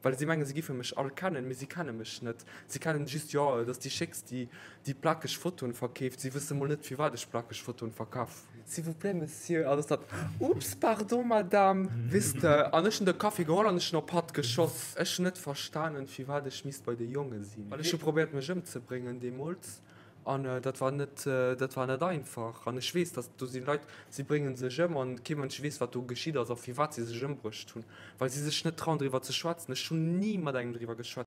Well si mengen, si giffe mech all kennen, mee si kenne mech net. Si kennen just, jo, et ass déi Schéckst, déi déi plakeg Fotoen verkeeft. Si wësse mol net, firwat ech plakeg Fotoen verkaf. S'il vous plaît, Monsieur. An ass dat, Oups, pardon, Madame. Weess de. An ech hunn de Kaffi geholl an ech hunn op hatt geschoss. Ech hunn net verstanen, firwat ech misst bei de Jonge sinn. Well ech hu probéiert, mech ëmzebréngen deemools. An dat war net, dat war net einfach. An ech weess, datt do si Leit, si brénge sech ëm an kee Mënsch weess, wat do geschitt ass a firwat si sech ëmbruecht hunn, well si sech net trauen driwwer ze schwätzen. Ech hunn ni mat engem driwwer geschwat.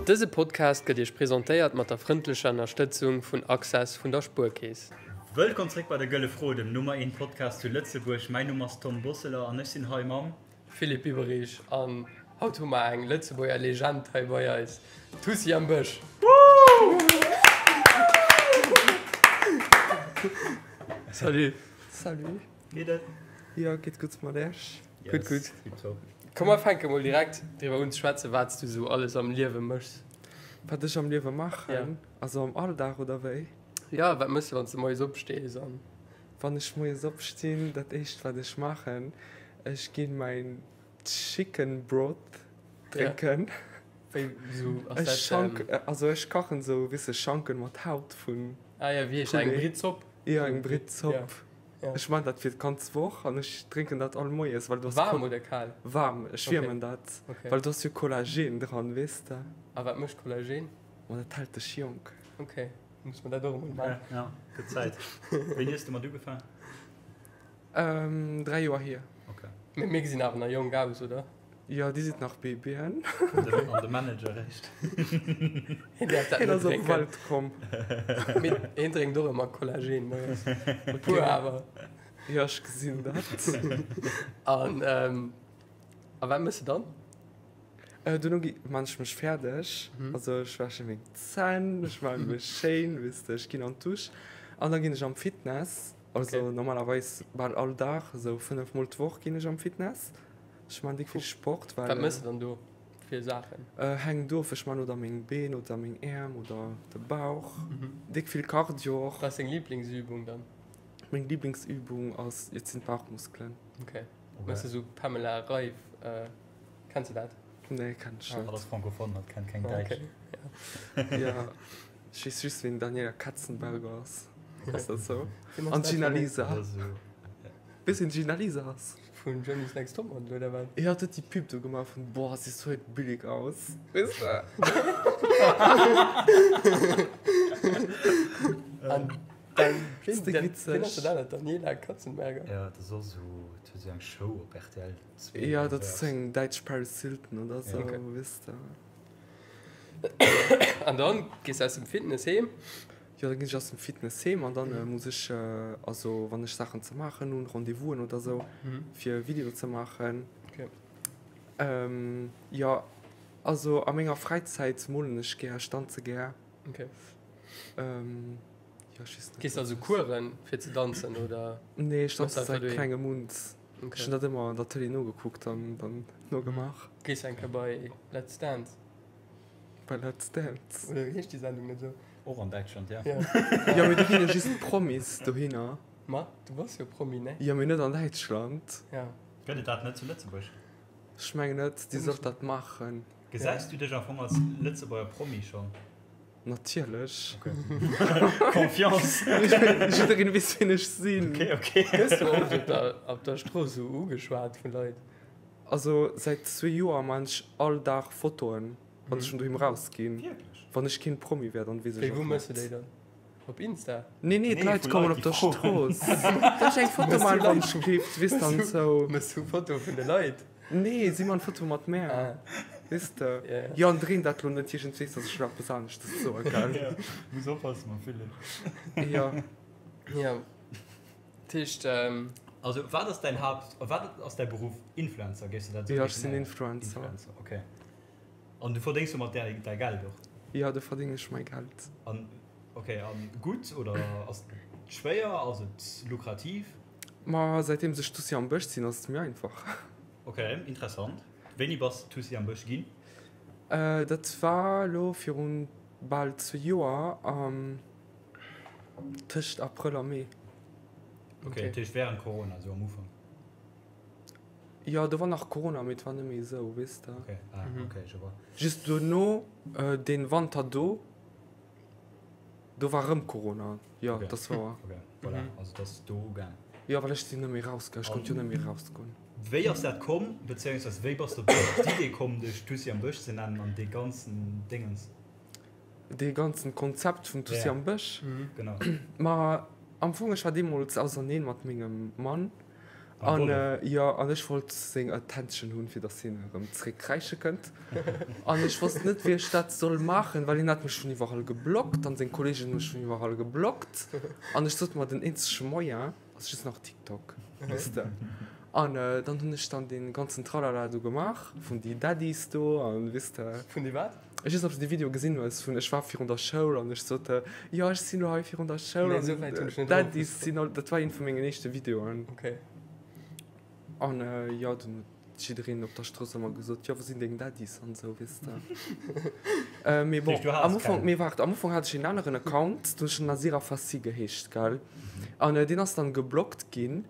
Dëse Podcast gëtt Iech presentéiert mat der frëndlecher Ënnerstëtzung vun Access vun der Spuerkeess. Wëllkomm zréck bei der Gëlle Fro, dem Nummer eent Podcast zu Lëtzebuerg. Mäin Numm ass Tom Bosseler an ech sinn hei mam. Philippe Biberich an haut hu mer eng Lëtzebuerger Legend hei bei eis, d'Tussi am Bësch. Salut. Salut. Geet et? Jo, geet gutt mat Iech? Gutt, gutt. Komm mer fänke mol direkt driwwer un ze schwätzen, wat s du sou alles am Liewe méchs. Wat ech am Liewe maachen? Also am Alldag oder wéi? Jo, wat méchs de wann s de moies opstees an. Wann ech moies opstinn, dat éischt wat ech maachen, ech ginn mäin Chicken Broth drénken. Wéi sou ass dat? Schank, also ech kachen sou weess de Schanken mat Haut vun. Ah jo, wéi heescht dat, eng Brittzopp? Jo, eng Brittzopp. Ech maan dat fir d'ganz Woch an ech drénken dat all moies, well do ass. Waarm oder kal? Waarm, ech wiermen dat, well do ass jo Kollagen dran, weess de. A wat mécht Kollagen? Ma dat hält dech jonk. Ok. Muss man dat och emol maachen. Ja, gëtt Zäit. Wéini hues de mat ugefaang? Ähm, 3 Joer hier. Ok. Mee mir gesinn awer nach jonk aus, oder? Jo, dir sidd nach Babyen. An de Manager réischt. Hien däerf dat Hien net ass op drénken. d'Welt komm. Mee hien drénkt och ëmmer Kollagen moies. E puer awer. Jo, ech gesinn dat. An, ähm, a wat méchs de dann? Dono maan ech mech fäerdeg, also ech wäsche meng Zänn, ech maache mech schéin, weess de, ech ginn an d'Dusch an da ginn ech am Fitness, also normalerweis bal all Dag, esou 5 mol d'Woch ginn ech am Fitness. Ech maan déck vill Sport, well. Wat mëss de dann do fir Saachen? Hänkt of, ech maan oder meng Been oder meng Äerm oder de Bauch, déck vill Cardio och. Wat ass deng Liblingsübung dann? Meng Liblingsübung ass, et sinn d'Bauchmuskelen. Ok, mëss de sou Pamela Reif? Kenns de dat? Nee, kenn ech net. Hatt ass francophone, hatt kennt keng Däitsch. Ja, ech weess just ween Daniela Katzenberger ass. Ass dat sou? An d'Gina Lisa. Weess ween d'Gina Lisa ass? Vun Germany's Next Topmodel oder wat? Jo, hatt huet déi Pub do gemaach vun Boah, siehst du heute billig aus. Weess de? An dann, Ass déck witzeg. Ween ass dat anert? Daniela Katzenberger? Jo, dat ass och sou, dat huet sou eng Show op rtl. Jo, dat ass eng däitsch Paris Hilton oder sou, weess de. An dann gees de aus dem Fitness heem? Jo, da ginn ech aus dem Fitness heem an dann muss ech, also wann ech Saachen ze maachen hunn, Rendez-vousen oder sou, fir Video ze maachen. Jo, also a menger Fräizäit molen ech gär, ech danze gär. Jo, ech weess net. Gees de also Coursen fir ze danzen oder? Nee, ech danze säit klengem un. Ech hunn dat ëmmer an der Tëlee nogekuckt an dann nogemaach. Gees eng Kéier bei Let's Dance? Bei Let's Dance? Oder heescht déi Sendung net esou? Och an Däitschland, ja. Jo, mee do ginn jo just d'Promis dohinner. Ma du bass jo Promi, ne? Jo, mee net an Däitschland. Ja. Gëtt et dat net zu Lëtzebuerg? Ech mengen net, déi sollt dat maachen. Gesäis du dech am Fong als Lëtzebuerger Promi schonn? Natierlech. Confiance. Jiddereen weess wien ech sinn. Okay, okay. Gëss du oft op der, op der Strooss esou ugeschwat vun Leit? Also säit zwee Joer maan ech all Dag Fotoen, wann ech vun doheem rausginn. Wierklech? Wann ech keen Promi wär, dann weess ech Wéi, wou och mëss du net. déi dann? Op Insta? Nee, nee, d'Leit kommen op der Strooss. Soll ech eng Foto maan, wann ech giff, weess dann sou. Mëss du Fotoe vun de Leit? Nee, si man Foto mat mär. Ah. Weess de? Ja, ja. Jo, an dréin dat lo net iergendwees, dass ech lo eppes aneschtes soe gell? Ja, muss oppassen mam Philipp. Jo. Ja. Dat heescht, ähm. Also, wat ass däin Haapt-, wat ass däi Beruff? Influencer, géifs de dat esou Jo, ech sinn definéieren? Influencer. Influencer, okay. An du verdéngs domat däi, däi Geld och? Jo, do verdéngen ech mäi Geld. An, okay, an gutt oder ass et schwéier? Ass et lukrativ? Ma säitdeems ech Tussi am Bësch sinn, ass et méi einfach. Ok, interessant. Wéini bass Tussi am Bësch ginn? Dat war elo virun bal zwee Joer. Tëscht Abrëll a Mee. Ok, dat heescht wärend Corona, esou am Ufank? Jo, do war nach Corona, mee et war net méi esou, weess de. Ok, ah, ok, je vois. Just duerno, dee Wanter do, do war erëm Corona. Jo, dat ass wouer. Ok, voilà, also et ass do ugaang. Jo, well ech sinn net méi rausgaang, ech konnt jo net méi rausgoen. Wéi ass dat komm, bezéiungsweis wéi bass de op d'Idee komm, dech Tussi am Bësch ze nennen an dee ganzen Dingens? Dee ganzen Konzept vum Tussi am Bësch? Genau. Ma am Fong, ech war deemools auserneen mat mengem Mann an jo, an ech wollt seng Attention hunn, fir dass hien erëm zréck kräische kënnt. An ech wosst net, wéi ech dat soll maachen, well hien hat mech vun iwwerall geblockt an seng Kolleegen hunn mech vun iwwerall geblockt. An ech sot mer, den eenzege Moyen ass just nach TikTok, weess de. An dann hunn ech dann dee ganzen Tralala do gemaach vun déi Daddies do an, weess de. Vun déi wat? Ech weess net, ob s de dee Video gesinn hues vun ech war virun der Schoul an ech sot, jo ech sinn elo hei virun der Schoul an d'Daddies sinn all, dat war eent vu mengen éischte Videoen. An jo, dunn huet jiddereen op der Strooss ëmmer gesot, jo wou sinn deng Daddies an esou, weess de. Mee bon, am Ufank, mee waart, am Ufank hat ech een aneren Account, do hunn ech Nazira Fassi geheescht, gell, an deen ass dann geblockt ginn.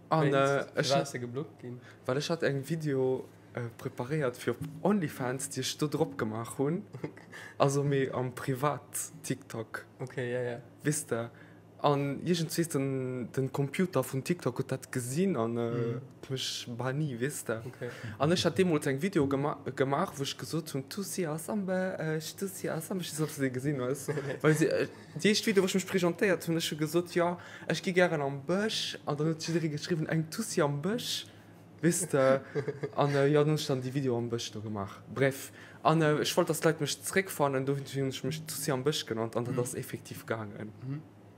An ech. Firwat ass e geblockt ginn? Well ech hat eng Video Preparéiert fir op Onlyfans, déi ech do drop gemaach hunn, also mee am Privat TikTok. Ok, ja, ja. Weess de, an iergendswees den den Computer vun TikTok huet dat gesinn an huet mech banni, weess de. Ok. An ech hat deemools eng Video gema gemaach, wou ech gesot hunn, Tussi ass am Bësch, Tussi ass am Bësch, ech weess net, ob s de déi gesinn hues, well si déi éischt Video, wou ech mech presentéiert hunn, ech hu gesot, jo, ech gi gären am Bësch, an dann huet jidderee geschriwwen, eng Tussi am Bësch. Weess de, an jo, dann hunn ech dann déi Video am Bësch do gemaach. Bref, an ech wollt, dass d'Leit mech zréckfannen, dofir hunn ech mech Tussi am Bësch genannt an dat ass effektiv gaangen.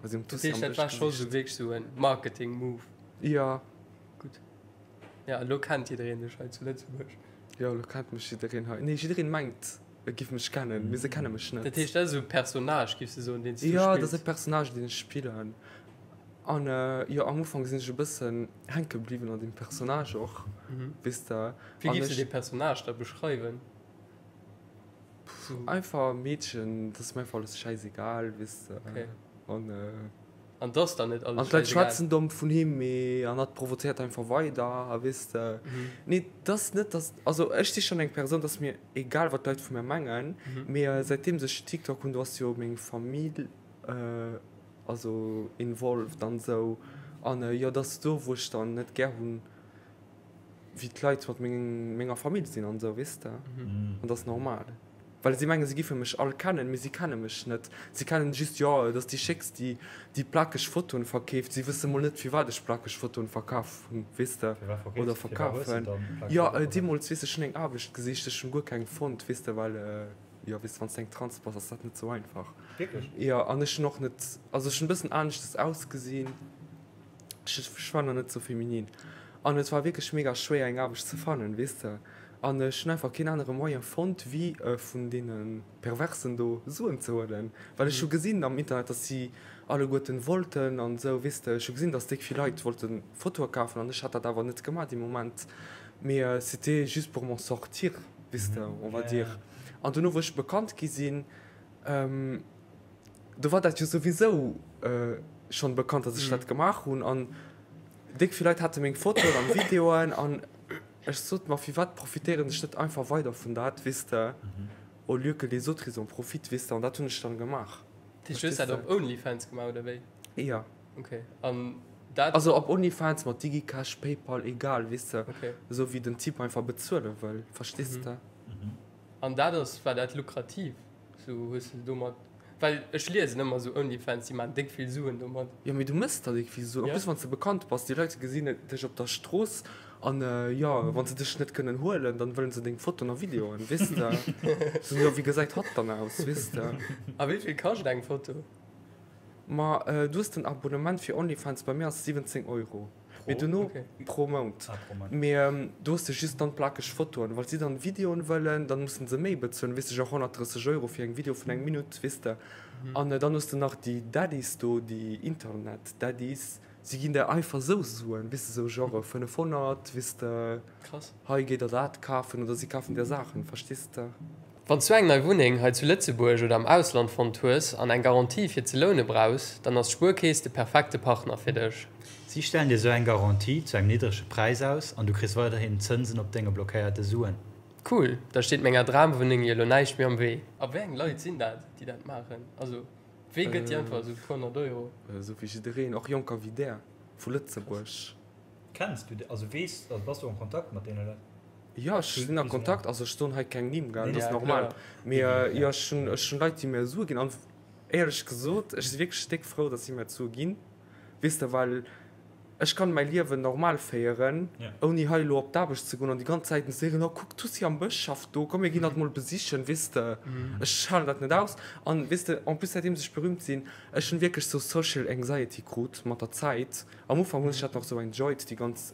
Also si hunn Tussi am Bësch gesicht. Dat heescht, dat war scho sou wierklech sou en Marketing-Move? Jo. Gutt. Ja, elo kennt jiddereen dech hei zu Lëtzebuerg. Jo, elo kennt mech jiddereen hei. Nee, jiddereen mengt, e giff mech kennen, mee se kenne mech net. Dat heescht, dat ass esou e Personnage, giffs de soen, deen s du spills? Jo, dat ass e Personnage, deen ech spillen. An jo, am Ufank sinn ech e bëssen hänke bliwwen an deem Personnage och, weess de. Wéi giffs de dee Personnage da beschreiwen? Einfach e Meedchen, dat ass mir einfach alles schäisegal, weess de. An. An 't ass dann net alles schäisegal? An d'Leit schwätzen domm vun him, mee an hatt provozéiert einfach weider, a weess de. Nee, 't ass net, dass, also ech si schonn eng Persoun, 't ass mir egal, wat d'Leit vu mir mengen, mee säitdeems ech TikTok hunn, do ass jo meng Famill, also involved an esou an jo et ass do wou ech dann net gär hunn wéi d'Leit mat menger Famill sinn an esou weess de an dat ass normal well si mengen si giffe mech all kennen mee si kenne mech net si kennen just jo et ass déi schéckst déi déi plakeg Fotoen verkeeft si wësse mol net firwat ech plakeg Fotoen verkaf hunn weess de oder verkafen jo deemools weess ech hunn eng Aarbecht gesicht ech hunn guer keng fonnt weess de well Jo, weess de, wann s de eng Trans bass, ass dat net sou einfach. Wierklech? Jo, an ech hunn och net, also ech hunn e bëssen aneschtes ausgesinn. Ech, ech war nach net sou feminin. An et war wierklech mega schwéier, eng Aarbecht ze fannen, weess de. An ech hunn einfach keen anere Moyen fonnt, wéi vun deene Perversen do Suen ze huelen. Well ech hu gesinn am Internet, dass si alleguerten wollten an esou, weess de. Ech hu gesinn, dass déck vill Leit wollte Fotoe kafen an ech hat dat awer net gemaach dee Moment. Mee c'était juste pour m'en sortir. Weess de, on va dire. An dono, wou ech bekannt gi sinn, do war dat jo souwisou schonn bekannt, datt ech dat gemaach hunn. An déck vill Leit hate meng Fotoen an Videoen. An ech sot mer, firwat profitéieren ech net einfach weider vun dat, weess de, au lieu que les autres ils en profitent, weess de. An dat hunn ech dann gemaach. Dat heescht, du hues dat op Onlyfans gemaach, oder wéi? Jo. Ok, an dat. Also op Onlyfans mat Digicash, Paypal, egal, weess de, esou wéi den Typ einfach bezuele wëll, verstees de? An dat ass, war dat lukrativ? Sou hues de domat, well ech liesen ëmmer sou Onlyfans, déi maachen déck vill Suen domat. Jo, mee du mëss der déck vill Suen, en plus wann s de bekannt bass, déi Leit gesinn dech op der Strooss an jo, wann se dech net kënnen huelen, dann wëllen se deng Fotoen a Videoen, weess de? Sou, jo, wéi gesäit hatt dann aus, weess de? A wéi vill kascht eng Foto? Ma du hues den Abonnement fir Onlyfans, bei mir ass 17 Euro, mee dono pro Mount, mee do hues de just dann plakeg Fotoen. Wa si dann Videoen wëllen, dann mussen se méi bezuelen, weess ech och 130 Euro fir eng Video vun eng Minutt, weess de. An dann hues de nach déi Daddies do, déi Internet Daddies, si ginn der einfach sou Suen, weess de, sou genre 500, weess de, hei géi der dat kafen oder si kafen der Saachen, verstees de. Wann s du eng nei Wunneng hei zu Lëtzebuerg oder am Ausland fonnt hues an eng Garantie fir ze loune brauchs, dann ass d'Spuerkeess de perfekte Partner fir dech. Si stellen dir sou eng Garantie zu engem niddrege Präis aus an du kriss weiderhin Zënsen op denge blockéierte Suen. Cool, da steet menger Dramwunneng jo lo näischt méi am Wee. A wéi eng Leit sinn dat, déi dat maachen? Also wee gëtt dir einfach esou e puer honnert Euro? Esou wéi jiddereen, och Jonker wéi där vu Lëtzebuerg. Kenns du déi? Also weess, also bass du en Kontakt mat deene Leit? Jo, ech sinn a Kontakt, also ech soen hei keng Nimm, gell, dat ass normal. Mee jo, ech hunn, ech hunn Leit, déi mir Sue ginn. An éierlech gesot, ech si wierklech déck frou, datt si mir d'Sue ginn, weess de, well ech kann mäi Liewen normal féieren, ouni hei elo op d'Aarbecht ze goen an déi ganz Zäit ze héieren, oh kuck, d'Tussi am Bësch schafft do, komm mir ginn hatt mol besichen, weess de. Ech halen dat net aus. An weess de, en plus säitdeems ech berühmt sinn, ech hunn wierklech sou Social Anxiety krut mat der Zäit. Am Ufank hunn ech dat nach sou enjoyed, déi ganz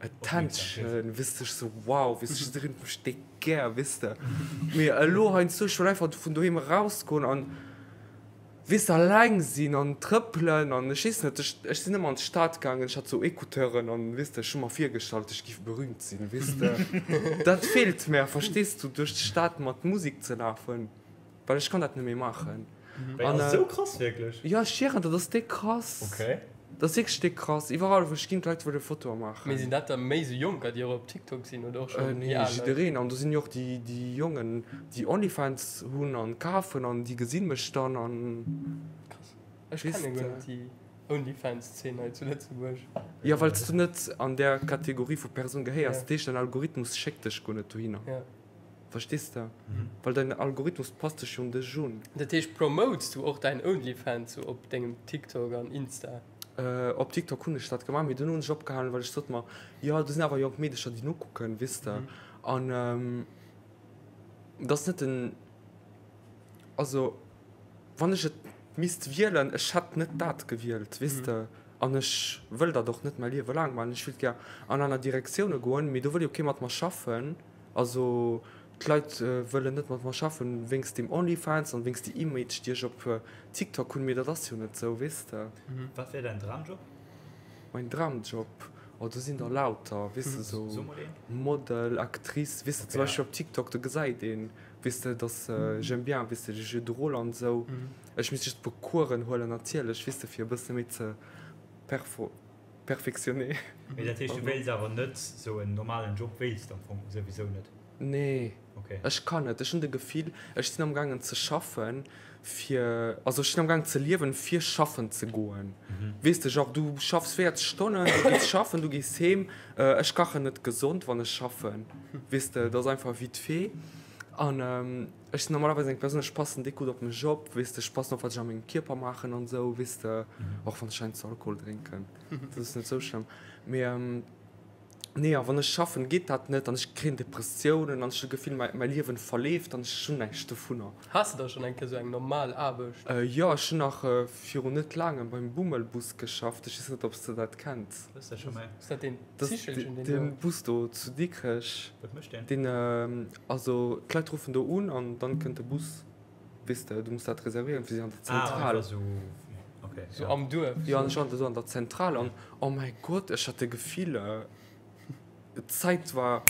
Attention, weess de, ech sou wow, weess de, jiddereen huet mech déck gär, weess de. Mee elo heiansdo, ech wëll einfach vun doheem erausgoen an, weess de, alleng sinn an trëppelen an ech weess net, ech, ech sinn ëmmer an d'Stad gaangen, ech hat sou Ecouteuren an, weess de, ech hu mer virgestallt, ech géif berühmt sinn, weess de. Dat feelt mär, verstees du, duerch d'Stad mat Musek ze lafen. Well ech kann dat net méi maachen. Wéi, ass esou krass wierklech? Jo, ech schwieren, dat ass déck krass. Okay. Dat ass wierklech déck krass. Iwwerall wou ech ginn, d'Leit wëlle Fotoe maachen. Mee sinn dat da méi sou Jonker, déi och op TikTok sinn oder och scho méi al Leit? Nee, jiddereen. An do sinn jo och déi, déi Jongen, déi Onlyfans hunn an kafen an déi gesinn mech dann an. Krass. Ech kenne guer net déi Onlyfans-Zeen hei zu Lëtzebuerg. Jo, well s du net an där Kategorie vu Persoun gehéiers. Dat heescht, däin Algorithmus schéckt dech guer net dohinner. Verstees de? Well däin Algorithmus passt sech jo un dech un. Dat heescht promotes du och däin Onlyfans sou op dengem TikTok an Insta? Op TikTok hunn ech dat gemaach, mee duerno hunn ech opgehalen, well ech sot mer, jo do sinn awer jonk Meedecher déi nokucken, weess de. An et ass net den, also wann ech et misst wielen, ech hätt net dat gewielt, weess de. An ech wëll dat och net mäi Liewe laang maachen. Ech wéilt gär an aner Direktioune goen, mee do wëll jo kee mat mer schaffen. Also d'Leit wëllen net mat mer schaffen wéinst dem Onlyfans an wéinst déi Image déi ech op TikTok hunn, mee dat ass jo net sou, weess de. Wat wär däin Dramjob? Mein Dramjob? Oh do sinn der lauter, weess de, sou Model, Actrice, weess de, zum Beispill op TikTok do gesäit een, weess de, dass j'aime bien, weess de, les jeux de rôle an esou. Ech misst just e puer Coursen huelen natierlech, weess de, fir e bësse méi ze perfo. Perfectionné. Mee dat heescht, du wéilts awer net sou en normalen Job wéilts de am Fong souwisou net? Nee, ech kann net. Ech hunn de Gefill, ech sinn amgaangen ze schaffen fir, also ech sinn amgaangen ze liewen fir schaffen ze goen. Weess de, genre du schaffs 40 Stonnen, du gees schaffen, du gees heem. Ech kachen net gesond wann ech schaffen, weess de, dat ass einfach vite fait. An ech sinn normalerweis eng Persoun, ech passen déck gutt op mech op, weess de, ech passen op wat ech a mengem Kierper maachen an esou, weess de, och wann ech heiansdo Alkohol drénken, dat ass net esou schlëmm. Mee nee, a wann ech schaffen, geet dat net an ech kréien Depressiounen an ech hunn d'Gefill, mäi mäi Liewen verleeft an ech hunn näischt dovunner. Has de da schonn eng Kéier esou eng normal Aarbecht? Jo, ech hunn nach virun net laangem beim Bummelbus geschafft, ech weess net, ob s de dat kenns. Wat ass dat scho méi? Ass dat deen Zichelchen, deen do. Den Bus do zu Dikrech. Wat mécht deen? Deen, also d'Leit ruffen do un an dann kënnt de Bus, weess de, du muss dat reservéieren fir si an der Zentral. Ah, einfach sou, okay. Sou am Duerf. Jo, an ech war do an der Zentral an oh mäi Gott, ech hat de Gefill, d'Zäit war,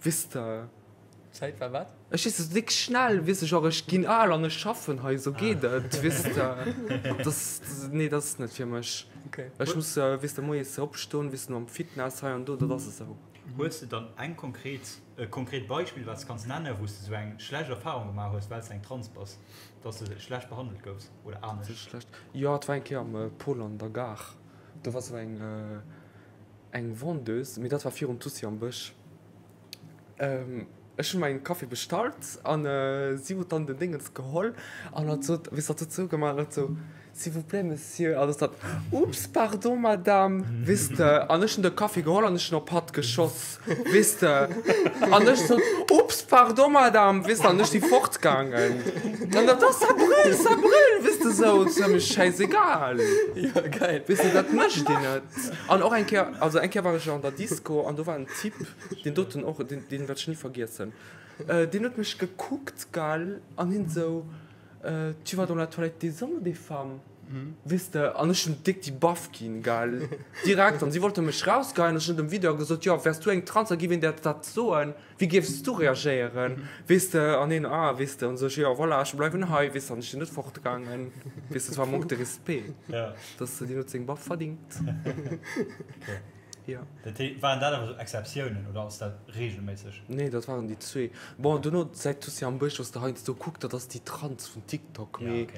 weess de. D'Zäit war wat? Ech weess net, déck schnell, weess de, genre ech ginn al an ech schaffen hei, sou geet et, weess de. Das, nee, dat ass net fir mech. Ech muss, weess de, moies opstoen, weess de, no am Fitness hei an do, dat ass esou. Hues de dann eng konkret, e konkret Beispill, wat s de kanns nennen, wou s de sou eng schlecht Erfahrung gemaach hues, well s de eng Trans bass, dass de schlecht behandelt goufs oder anescht? Schlecht, jo, et war eng Kéier am Pôle an der Gare, do war sou eng, eng Vendeuse, mee dat war virun Tussi am Bësch. Ech hunn mer een Café bestallt an si huet dann den Déngens geholl an hat sot, weess hatt huet sou gemaach, hat sou, S'il vous plaît Monsieur, an ech sot, Oups, pardon Madame, weess de, an ech hunn de Café geholl an ech hunn op hatt geschoss, weess de, an ech sot, Oups, pardon Madame, weess de, an ech si fortgaangen an dat ass, ça brûle, ça brûle, weess de, sou, et ass mir schäisegal, weess de, dat mécht een net. An och eng Kéier, also eng Kéier war ech an der Disco an do war en Typ, Deen doten och, deen, deen wäert ech ni vergiessen. Deen huet mech gekuckt, gell, an hien esou, Tu vas dans la toilette des hommes ou des femmes? Weess de, an ech hunn déck déi Baff ginn, gell, direkt. An si wollte mech rausgeheien. Ech hunn dem Video gesot, jo, wäers du eng Trans, da giff een der dat soen, wéi géifs du reagéieren, weess de? An hien, ah, weess de, an sou ech, jo, voilà, ech bleiwen hei, weess de, an ech sinn net fortgaangen, weess de, et war Manque de respect, dass deen huet seng Baff verdingt. Jo. Dat hee, waren dat awer sou Exceptiounen oder ass dat regelméisseg? Nee, dat waren déi zwee. Bon, dono säit Tussi am Bësch, wou s de heiansdo kuckt, dat ass déi Trans vun TikTok, mee.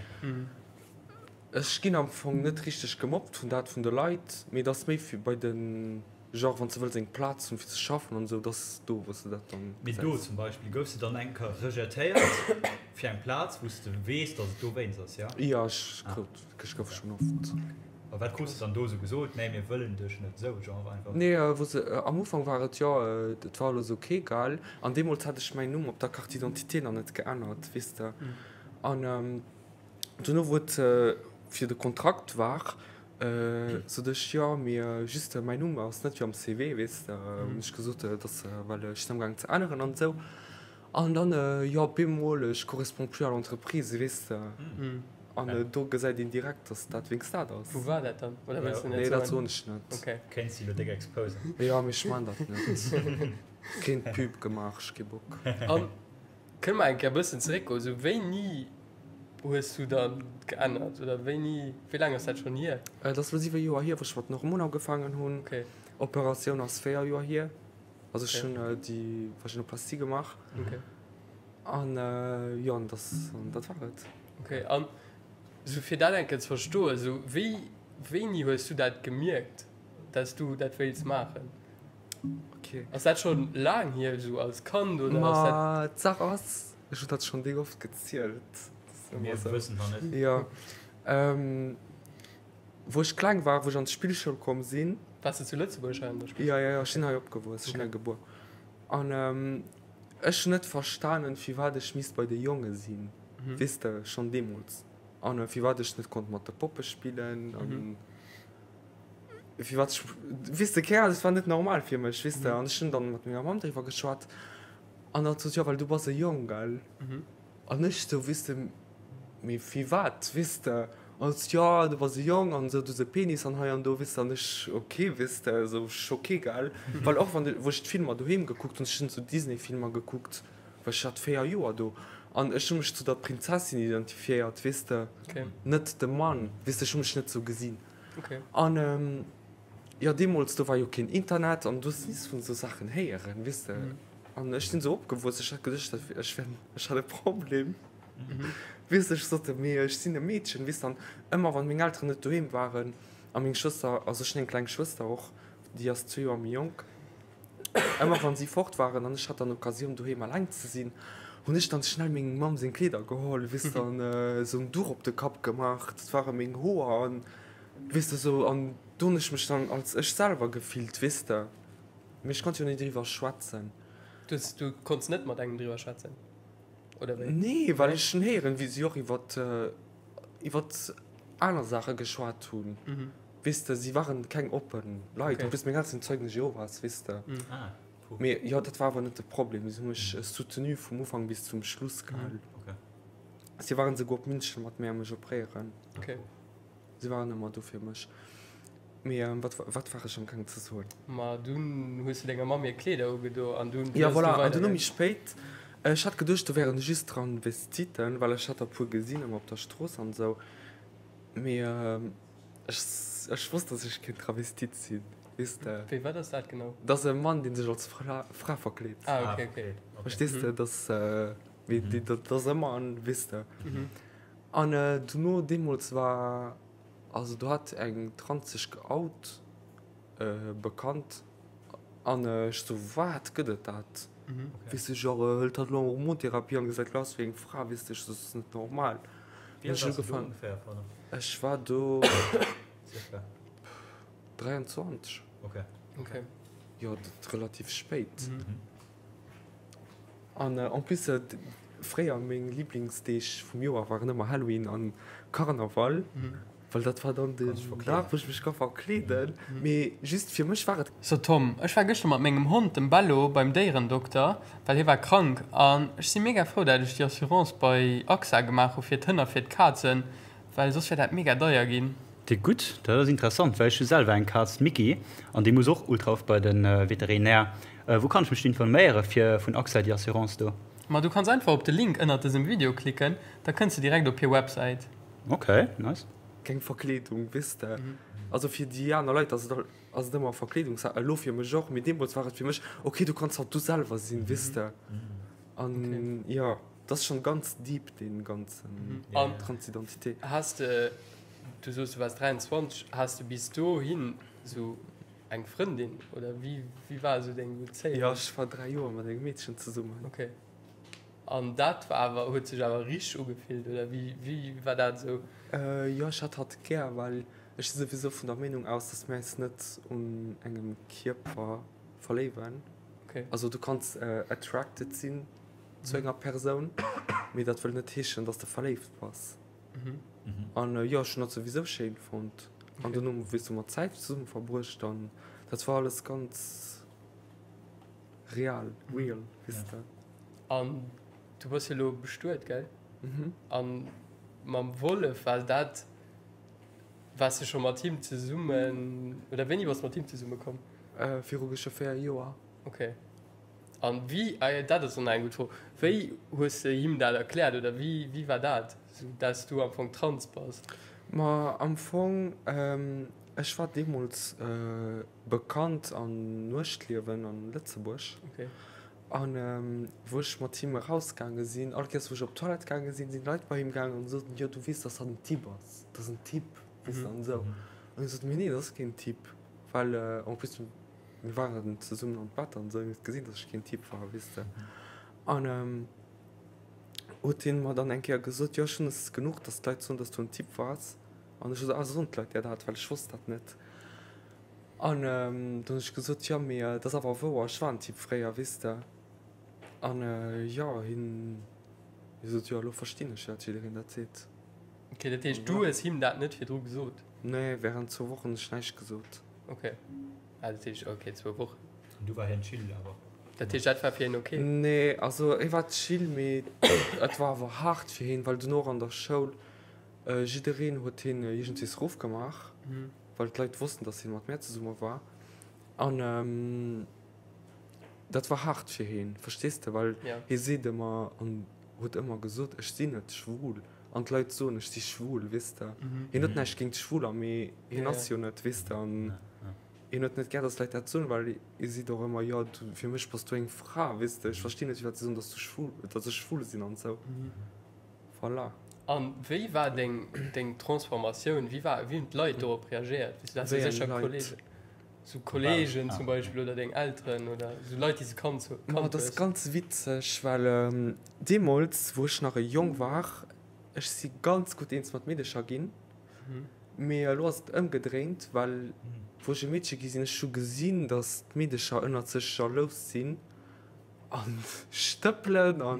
Ech ginn am Fong net richteg gemobbt vun dat vun de Leit, mee et ass méi fir bei den, genre wann s de wëlls eng Plaz hunn fir ze schaffen an esou, dass do wou s de dat dann Mee do gesäis. zum Beispill, goufs de dann eng Kéier rejetéiert fir eng Plaz wou s de weess, dass et dowéinst ass, jo? Jo, ech krut, ech gouf schonn oft. A wat krus de dann do esou gesot? Nee, mir wëllen dech net, esou genre einfach? Nee, wou se, am Ufank war et jo, et war alles ok, gell, an deemools hat ech mäin Numm op der Carte d'identité nach net geännert, weess de, an. Duerno wou et fir de Kontrakt war, sot ech, jo mee juste mäin Numm ass net wéi am CV, weess de, hunn ech gesot, dass well ech sinn amgaangen ze änneren an esou. An dann, jo op eemol, je corresponds plus à l'entreprise, weess de. An do gesäit een direkt, dass dat wéinst dat ass. Wou war dat dann? Oder wëlls de net Nee, dat soen ech net. Okay. Kéints de elo déck exposen. Jo, mee ech maan dat net. Keen Pub gemaach, ech kee Bock. An Kënne mer eng Kéier e bëssen zeréckgoen? Sou wéini hues du dann geännert oder wéini, wéi laang ass dat schonn hier? Et ass elo 7 Joer hier, wou ech mat den Hormoner ugefaangen hunn. Okay. Operatioun ass 4 Joer hier. Also ech hunn déi Vaginoplastie gemaach. Okay. An jo, an dass, an dat war et. Okay, an sou fir dat eng Kéier ze verstoen, sou wéi, wéini hues du dat gemierkt, dass du dat wéilts maachen? Okay. Ass dat schon laang hier, esou als Kand oder ass dat. Ma d'Saach ass, ech hunn dat schonn déck oft gezielt. Mir wëssen nach net. Jo. Wou ech kleng war, wou ech an d'Spillschoul komm sinn. Waars de zu Lëtzebuerg hei an der Spillschoul? Jo, jo, jo, ech sinn hei opgewuess, ech sinn hei gebuer. An ech hunn net verstanen, firwat ech misst bei de Jonge sinn, weess de, schonn deemools. An firwat ech net konnt mat de Poppe spillen an. Firwat ech, weess de, keng Ahnung, et war net normal fir mech, weess de. An ech hunn dann mat menger Mamm driwwer geschwat an hatt sot, jo, well du bass e Jong, gell. An ech sou, weess de, mee firwat, weess de. An hatt sot, jo, du bass e Jong an esou, du hues e Penis an hei an do, weess de. An ech, ok, weess de, esou choqué, gell. Well och wann, wou ech d'Filmer doheem gekuckt hunn, ech hunn sou Disney-Filmer gekuckt, well ech hat 4 Joer do an ech hu mech zu der Prinzessin identifiéiert, weess de, net dem Mann, weess de, ech hu mech net sou gesinn. Okay. An ähm, jo, deemools, do war jo keen Internet an du hues nichts vun esou Saachen héieren, weess de. Mhm. An ech sinn esou opgewuess, ech hat geduecht, dat wär, ech wär, ech hat e Problem. Mhm. Weess de, ech sot, mee ech sinn e Meedchen, weess de. An ëmmer wann meng Elteren net doheem waren a meng Schwëster, also ech hunn eng kleng Schwëster och, déi ass zwee Joer méi jonk, Ëmmer wann si fort waren an ech hat dann Occasioun doheem alleng ze sinn, hunn ech dann schnell mengem Mamm seng Kleeder geholl, weess de, an esou en Duch op de Kapp gemaach, dat ware meng Hoer an weess de esou, an do hunn ech mech dann als ech selwer gefillt, weess de, mee ech konnt jo ni driwwer schwätzen. Du hues, du konns net mat engem driwwer schwätzen, oder wéi? Nee, well ech hunn héieren, wéi si och iwwert, iwwert aner Saache geschwat hunn. Weess de, si waren keng oppen Leit. En plus meng Elteren sinn Zeugen Jehovas, weess de. Mee jo, dat war awer net de Problem. Si hu mech soutenu vum Ufank bis zum Schluss gehal. Si waren souguer op München mat mär mech opréieren. Si waren ëmmer do fir mech. Mee wat, wat war ech amgaangen ze soen? Ma dunn hues du denger Mamm hir Kleeder ugedo an dunn. Jo, voilà. An dunn hu méi spéit, ech hat geduecht, do wären just Transvestiten, well ech hat der e puer gesinn ëmmer op der Strooss an esou. Mee Ech, ech wosst, dass ech keen Travestit sinn, weess de. Wéi, wat ass dat genau? Dat ass e Mann, dee sech als Fra, Fra verkleet. Ah, okay, okay. Verstees de? Dat ass, mee dee, dat ass e Mann, weess de. An dono, deemools war, also do hat eng Trans sech geout, bekannt. An ech sou, wat, gëtt et dat? Weess de, genre hëlt hatt elo Hormontherapie an gesäit elo aus wéi eng Fra, weess de. Ech sou, dat ass net normal. Wéi alt waars du do ongeféier, pardon? Ech war do 23. Okay. Okay. Jo, dat relativ spéit. An en plus, fréier meng Liblingsdeeg vum Joer waren ëmmer Halloween an Karnaval. Well dat war dann den Dag, wou ech mech ka verkleeden. Mee just fir mech war et. So Tom, ech war gëschter mat mengem Hond, dem Bello, beim Déierendokter, well hie war krank an ech si mega frou dat ech déi Assurance bei AXA gemaach hu fir d'Hënn a fir d'Kazen, Well soss wär dat mega deier ginn. Déi gutt, dat ass interessant, well ech hu selwer eng Kaz, d'Micky, an déi muss och ultra oft bei de Veterinär. Wou kann ech mech informéiere fir vun AXA déi Assurance do? Ma du kanns einfach op de Link ënnert dësem Video klicken, da kënns de direkt op hir Websäit. Ok, nice. Keng Verkleedung, weess de. Also fir déi aner Leit ass et ass et ëmmer Verkleedungssaach, elo fir mech och, mee deemools war et fir mech, ok, du kanns haut du selwer sinn, weess de. An jo. Dat ass schon ganz deep deen ganzen Transidentité. Has de, du soos du waars 23, has de bis dohin sou eng Frëndin oder wéi wéi war sou deng Bezéiung? Jo ech war 3 Joer mat engem Meedchen zesummen. Ok an dat war awer, huet sech awer richteg ugefillt oder wéi wéi war dat sou? Jo ech hat hatt gär, well ech si souwisou vun der Meenung aus, dass mir eis net un engem Kierper verléiwen. Ok. Also du kanns attracted sinn zu enger Persoun, mee dat wëll net heeschen, dass de verléift bass. An jo, ech hunn dat souwisou schéin fonnt. An dunn hu wéi s du mer Zäit zesumme verbruecht an dat war alles ganz real, real, weess de. An du bass jo elo bestuet, gell? An mam Wollef war dat, waars de scho mat him zesummen oder wéini bass de mat him zesumme komm? Viru ongeféier Joer. Okay. An wéi, ah jo, dat ass och nach eng gutt Fro, wéi hues de him dat erkläert oder wéi, wéi war dat, sou dass du am Fong trans bass? Ma am Fong, ech war deemools bekannt am Nuechtliewen an Lëtzebuerg. Okay. An wou ech mat him erausgaange sinn, all Kéiers wou ech op d'Toilette gaange sinn, sinn Leit bei him gaangen an soten, jo du weess, dass dat en Typ ass, dat ass en Typ, weess de, an esou. An hie sot, mee nee, dat ass keen Typ, well en plus, Mir waren zesummen an d'Bett an esou, hien huet gesinn, dass ech keen Typ war, weess de. An huet hien mer dann eng Kéier gesot, jo ech hunn es genuch, dass d'Leit soen, dass du en Typ waars. An ech hu gesot, ah soen d'Leit där dat, well ech wosst dat net. An dann hunn ech gesot, jo mee et ass awer wouer, ech war en Typ fréier, weess de. An jo, hien sot, jo elo verstinn ech, firwat jiddereen dat seet. Ok, dat heescht du hues him dat net virdru gesot? Nee, während zwou Wochen hunn ech näischt gesot. Ok, ah dat heescht ok, zwou Wochen. An du war hien chill awer? Dat heescht dat war fir hien ok? Nee, also hie war chill, mee et war awer haart fir hien, well dunn och an der Schoul, jiddereen huet hien iergendwees rof gemaach, well d'Leit wossten, dass hien mat mär zesumme war. An dat war haart fir hien, verstees de, well hie seet ëmmer an huet ëmmer gesot, ech sinn net schwul. An d'Leit soen, ech si schwul, weess de. Hien huet näischt géint Schwuler, mee hien ass jo net, weess de. An hien huet net gär, datt d'Leit dat soen, well hie seet och ëmmer, jo, du, fir mech bass du eng Fra, weess de. Ech verstinn net, firwat si soen, datt du schwul, datt ech schwul sinn an esou. Voilà. A wéi war deng, deng Transformatioun? Wéi war, wéi hunn d'Leit dorop reagéiert? Weess de, du has jo sécher Kollegen. Sou Kollegen zum Beispill oder deng Elteren oder sou Leit, déi s de kannt hues? Ma dat ass ganz witzeg, well deemools, wou ech nach e Jong war, ech si ganz gutt eens mat Meedecher ginn, mee elo ass et ëmgedréint, well wou ech e Meedche gi sinn, ech hu gesinn, datt d'Meedecher ënnert sech jalous sinn a stëppelen a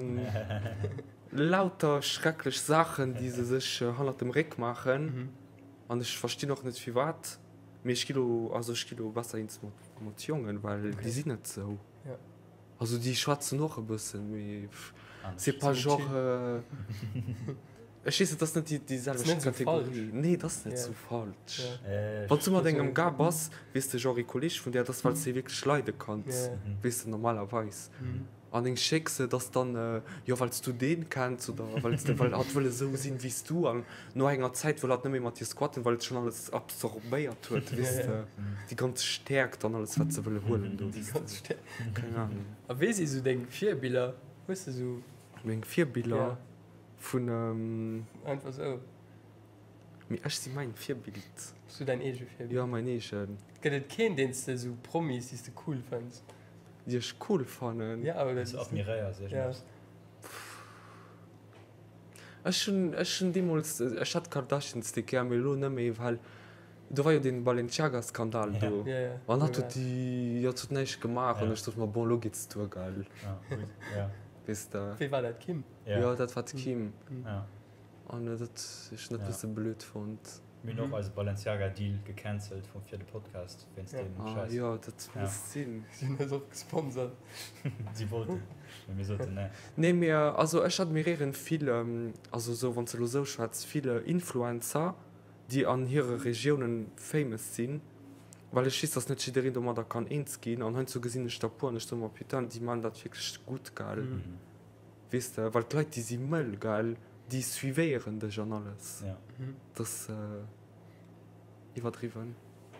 lauter schrecklech Saachen, déi se sech hannert dem Réck maachen an ech verstinn och net firwat. Mee ech gi lo, also ech gi lo besser eens mat, mat Jongen, well déi sinn net sou. Ja. Also déi schwätzen och e bëssen, mee c'est pas genre, ech weess net, dat ass net déi, déi selwecht Kategorie. Nee, dat ass net sou falsch. Wann s du mat engem Gars bass, weess de, genre ee Kolleeg vun där, dat ass well s de hie wierklech leide kanns, weess de, normalerweis. An deng Schéckse, dass dann, jo well s du deen kenns oder well s de, well hatt wëll esou sinn wéi s du an no enger Zäit wëll hatt net méi mat dir squatten, well et schonn alles absorbéiert huet, weess de, déi ganz Stäerkt an alles wat se wëlle huelen do, weess de, keng Ahnung. A wee si sou deng Virbiller? Hues de sou. Meng Virbiller vun. Einfach sou. Mee ech si mäin Virbild. Bass du däin eege Virbild? Jo, mäin eegen. Gëtt et keen deen s de sou Promis, déi s de cool fënns? Déi ech cool fannen? Ja, oder déi s de admiréiers, iergendwas. Ech hunn, ech hunn deemools, ech hat d'Kardashians déck gär, mee elo net méi, well do war jo dee Balenciaga-Skandal do. Ja, ja. An hatt huet déi, hatt huet näischt gemaach an ech sot mer, bon, elo geet duer, gell. Ja, gutt, ja. Weess de. Wee war dat, d'Kim? Jo, dat war d'Kim. An dat, ech hunn dat e bësse blöd fonnt. Mir hunn och eise Balenciaga Deal gecancelt vum fir de Podcast wéinst deem Ah Schäiss. jo, dat muss sinn. Si hunn eis och gesponsert. Si wollten, mee mir soten nee. Nee, mee also ech admiréieren vill, also sou wann s de elo sou schwätz, vill Influencer, déi an hire Regiounen famous sinn, well ech weess, dass net jiddereen domadder kann eens ginn an heiansdo gesinn ech der puer an ech soe mer, putain, déi man dat wierklech gutt, gell, weess de, well d'Leit, déi si mëll, gell, déi suivéieren dech an alles, dat ass iwwerdriwwen.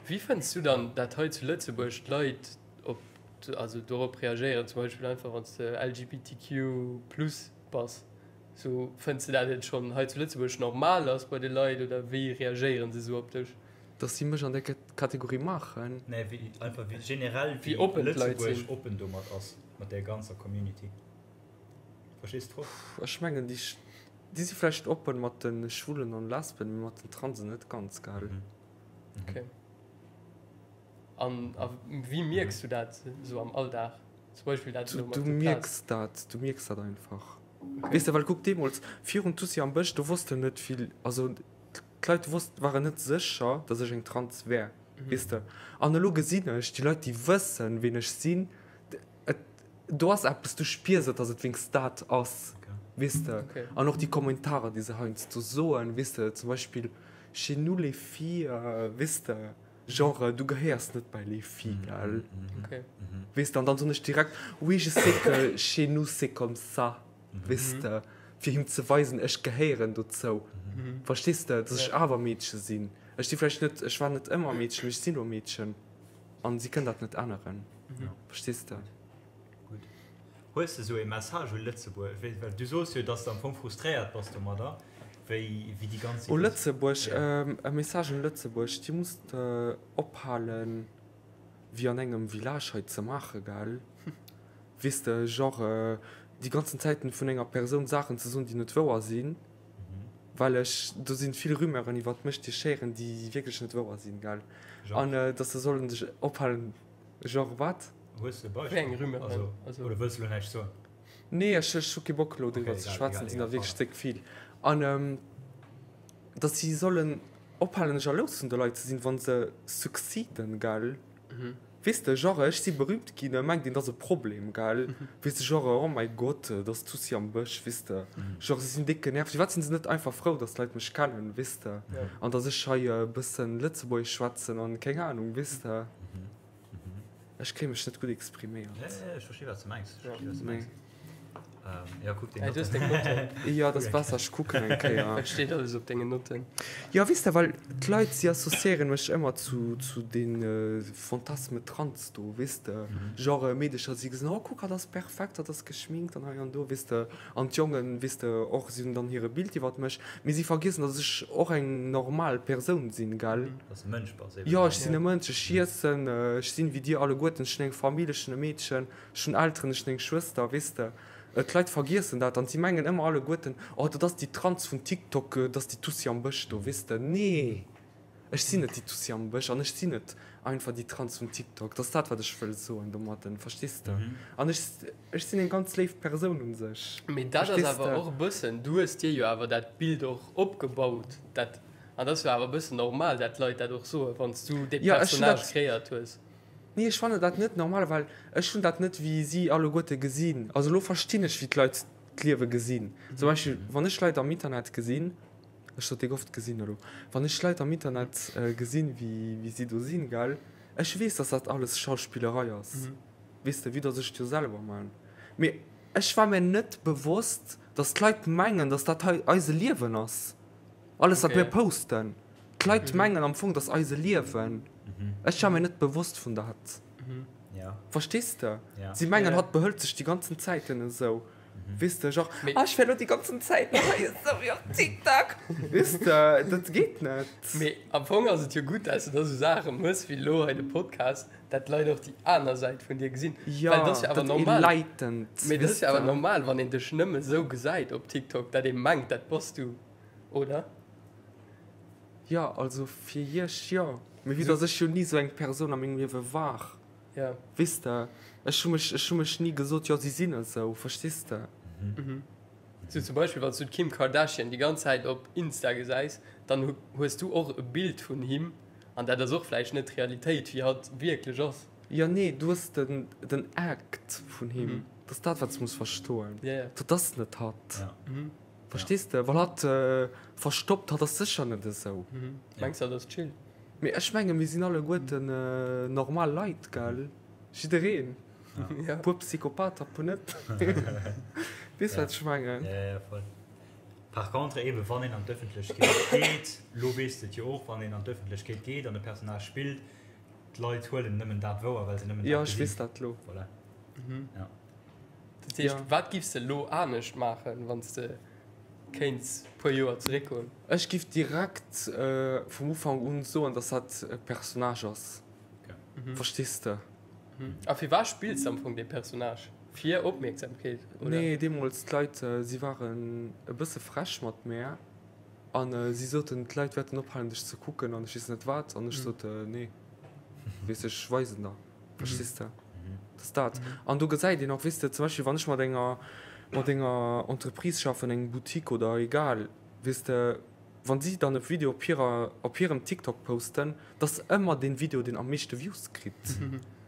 Wéi fënns du dann dat hei zu Lëtzebuerg d'Leit op, also dorop reagéieren, zum Beispill einfach wann s de LGBTQ plus bass? Sou, fënns de dat et schonn hei zu Lëtzebuerg normal ass bei de Leit oder wéi reagéieren se sou op dech? Dass si mech an där Kategorie maachen? Nee, wéi einfach wéi generell wéi oppen d'Leit Lëtzebuerg sinn. oppen domat ass, mat där ganzer Community. Verstees d'Fro? Ech mengen déi déi si vläicht oppen mat de Schwulen an Lesben, mee mat den Transen net ganz, gell? Okay. An a wéi mierks du dat sou am Alldag? Zum Beispill dat elo mat Du de Plaz. mierks dat, du mierks dat einfach. Okay. Weess de, well kuck deemools virun Tussi am Bësch, do wossten net vill, also d'Leit wosst, waren net sécher, datt ech eng Trans wär, weess de. An elo gesinn ech déi Leit, déi wëssen, ween ech sinn, et, do ass eppes, du spiers et, datt et wéinst dat ass, weess de. Okay. An och déi Kommentarer, déi se heiansdo soen, weess de, zum Beispill, chez nous les filles, weess de. Genre, du gehéiers net bei les filles, gell? Okay. Weess de, an dann soen ech direkt, oui, je sais que chez nous c'est comme ça, weess de, fir him ze weisen, ech gehéieren dozou. Verstees de, dass ech awer Meedche sinn. Ech si vläicht net, ech war net ëmmer Meedchen, mee ech sinn elo Meedchen an si kënnen dat net änneren. Verstees de? Gutt. Hues de sou ee Message u Lëtzebuerg? Wéi, well du soos jo, dass de am Fong frustréiert bass domadder, wéi, wéi déi ganz U Lëtzebuerg, e Message un Lëtzebuerg, Dir musst ophalen, wéi an engem Village hei ze maachen, gell? Weess de, genre déi ganzen Zäiten vun enger Persoun Saachen ze soen, déi net wouer sinn, well ech, do sinn vill Rumeuren iwwert mech, déi schéieren, déi wierklech net wouer sinn, gell? An dass se sollen sech ophalen, Genre wat? Hues de e Wéi eng Beispill? Rumeuren? Also, Also. oder wëlls du elo näischt soen? Nee, ech ech hu kee Bock elo Okay, driwwer ze egal, schwätzen, egal, et sinn der egal, wierklech pardon. déck vill. An datt si sollen ophalen jalous vun de Leit ze sinn, wa se succeeden, gell? Weess de, genre ech si berühmt ginn, da mengt een, dat ass e Problem, gell? Weess de, genre oh mäi Gott, dat ass d'Tussi am Bësch, weess de? Genre si sinn déck genervt. Firwat sinn se net einfach frou, datt d'Leit mech kennen, weess de? An datt ech hei e bëssen Lëtzebuergesch schwätzen an keng Anung, weess de? Ech kréie mech net gutt expriméiert. Ja, ja, ech versti wat s de mengs. Ech versti wat s de Nee. mengs. Ähm, ja, kuck deng Hey, du hues Notten. deng Notten. Jo, dat ass besser, ech kucken eng Kéier. Wat steet alles op dengen Notten? Jo, weess de, well d'Leit, si associéieren mech ëmmer zu, zu den Fantasme trans do, weess de. Genre Meedecher, si gesinn, oh kuck, hatt ass perfekt, hatt ass geschminkt an hei an do, weess de. An d'Jongen, weess de, och, si hunn dann hire Bild iwwert mech, mee si vergiessen, datt ech och eng normal Persoun sinn, gell. Dass de Mënsch bass eben. Jo, ech sinn e Mënsch, ech iessen, ech sinn wéi dir alleguerten, ech hunn eng Famill, ech hunn e Meedchen, ech hunn Elteren, ech hunn eng Schwëster, weess de. D'Leit vergiessen dat an si mengen ëmmer alleguerten, oh dat ass déi Trans vun TikTok, dat ass déi Tussi am Bësch do, weess de. Nee! Ech sinn net déi Tussi am Bësch an ech sinn net einfach déi Trans vun TikTok. Dat ass dat, wat ech wëll soen domatten, verstees de? An ech, ech sinn eng ganz léif Persoun u sech, Mee dat ass verstees awer de? och e bëssen, du hues dir jo awer dat Bild och opgebaut, dat, an dat ass jo awer e bëssen normal, dat d'Leit dat och soen, wann s du dee Jo, ech hunn Personnage dat, kreéiert hues. nee, ech fannen dat net normal, well ech hunn dat net wéi si alleguerte gesinn. Also elo verstinn ech, wéi d'Leit d'Liewe gesinn. Zum Beispill, wann ech Leit am Internet gesinn, Ech sot déi oft gesinn elo. Wann ech Leit am Internet gesinn, wéi si do sinn, gell, ech weess, dass dat alles Schauspillerei ass, weess de, vue dass ech et jo selwer man. Mee ech war mir net bewosst, dass d'Leit mengen, dass dat hei eise Liewen ass, alles wat mir posten. D'Leit mengen am Fong, dass eise Liewen. Ech war mir net bewosst vun dat. Verstees de? Si mengen, hatt behëlt sech déi ganzen Zäiten esou. Weess de, genre, ah, ech wär lo déi ganzen Zäit hei esou wéi op TikTok. Weess de, dat geet net. Mee am Fong ass et jo gutt, dass du da sou Saache mëss wéi elo hei de Podcast, dat d'Leit och déi aner Säit vun dir gesinn. Jo, Well dat ass jo awer dat normal. enlightened, Mee dat weess ass jo awer de. normal, wann een dech nëmme sou gesäit op TikTok, dat ee mengt, dat bass du, oder? Jo, also fir iech jo. Mee vue dass ech jo ni sou eng Persoun a mengem Liewe war. Ja. Weess de, ech hu mech, ech hu mech ni gesot, jo, si sinn esou, verstees de? Mhm. Sou zum Beispill wann s du d'Kim Kardashian déi ganz Zäit op Insta gesäis, dann hues du och e Bild vun him an dat ass och vläicht net d'Realitéit wéi hatt wierklech ass. Jo, nee, du hues den den Act vun him, dat ass dat wat s muss verstoen, dat ass net hatt, verstees de? Well hatt verstoppt, hatt ass sécher net esou. Mengs de hatt ass chill? Mee ech menge mir sinn alleguerten normal Leit, gell? Jiddereen. Ja. Puer Psychopather, puer net. Weess wat ech mengen? Ja, ja, voll. Par contre eben, wann een an d'Ëffentlechkeet geet, lo weess de et jo och, wann een an d'Ëffentlechkeet geet an e Personnage spillt, d'Leit huelen nëmmen dat wouer, well se nëmmen dat gesinn. Ja, ech weess dat lo. Voilà. Ja. Dat heescht, wat giffs de lo anescht maachen, wann s de kéints puer Joer zeréckgoen? Ech giff direkt vum Ufank un soen, dass dat e Personnage ass. Verstees de? A firwat spills de am Fong dee Personnage? Fir Opmierksamkeet, oder? Nee, deemools, d'Leit, si waren e bësse frech mat mär an si soten, d'Leit wäerten ophalen dech ze kucken an ech weess net wat. An ech sot, nee, weess ech weisen der, verstees de? Dat ass dat. An do gesäit een och, weess de, zum Beispill wann ech mat enger, mat enger Entreprise schaffen, engem Boutique oder egal, weess de, Wann si dann e Video op hirer, op hirem TikTok posten, dat ass ëmmer deen Video deen am meeschte Views kritt.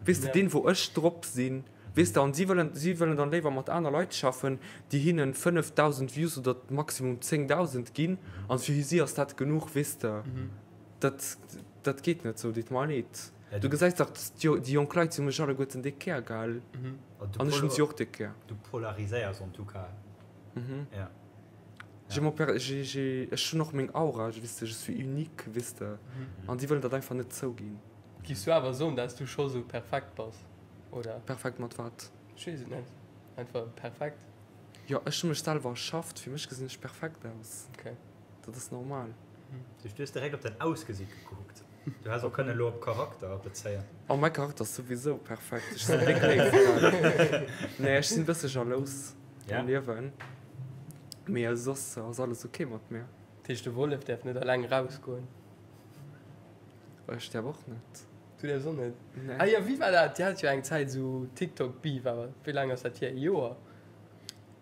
Weess de, deen wou ech drop sinn, weess de, an si wëllen, si wëllen dann léiwer mat aner Leit schaffen, déi hinnen 5.000 Views oder maximum 10.000 ginn, an fir si ass dat genuch, weess de. Dat, dat geet net esou, deet mer leed. Du gesäis dach, déi jonk Leit, si hu mech alleguerten déck gär, gell? An ech hunn si och déck gär. Du polariséiers en tout cas. Ja. J'ai mon père, j'ai, j'ai, ech hunn och meng Aura, weess de, je suis unique, weess de, an déi wëllen dat einfach net zouginn. Giffs du awer soen, dass du scho sou perfekt bass, oder? Perfekt mat wat? Ech weess et net, einfach perfekt. Jo, ech hu mech selwer erschafft, fir mech gesinn ech perfekt aus. Okay. Dat ass normal. Du hues direkt op däin Ausgesiit gekuckt. Du häss och kënnen elo op Charakter bezéien. Oh, mäi Charakter ass souwisou perfekt, ech sinn déck léif, gell? Nee, ech sinn e bësse jalous am Liewen. Mee soss ass alles ok mat mir. Dat heescht de Wollef däerf net alleng rausgoen? Ech däerf och net. Du däerfs och net? Nee. Ah jo, wéi war dat? Dir hat jo eng Zäit esou TikTok Beef awer. Wéi laang ass dat hier? E Joer?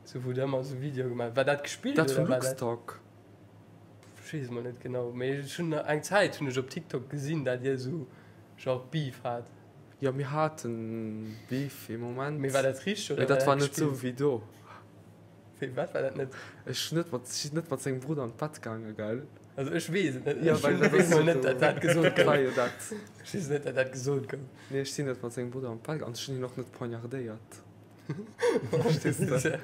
Sou wou der ëmmer esou Videoe gemaach hutt. War dat gespillt Dat vum Luxtalk? Ech weess et mol net genau. Mee ech hunn eng Zäit hunn ech op TikTok gesinn, dat dir esou genre Beef hat. Jo, mir haten Beef ee Moment. Mee war dat richteg oder war dat gespillt? Mee dat war net esou wéi do. Wéi, wat war dat net? Ech hun net mat, si net mat sengem Brudder an d'Bett gaange, gell? Also ech weess et net. Ja, well dat ass net, dat dat gesot gouf. War jo dat. Ech weess net, dat dat gesot gouf. Nee, ech sinn net mat sengem Brudder an d'Bett gaangen an ech hunn hien och net poignardéiert. Verstees de?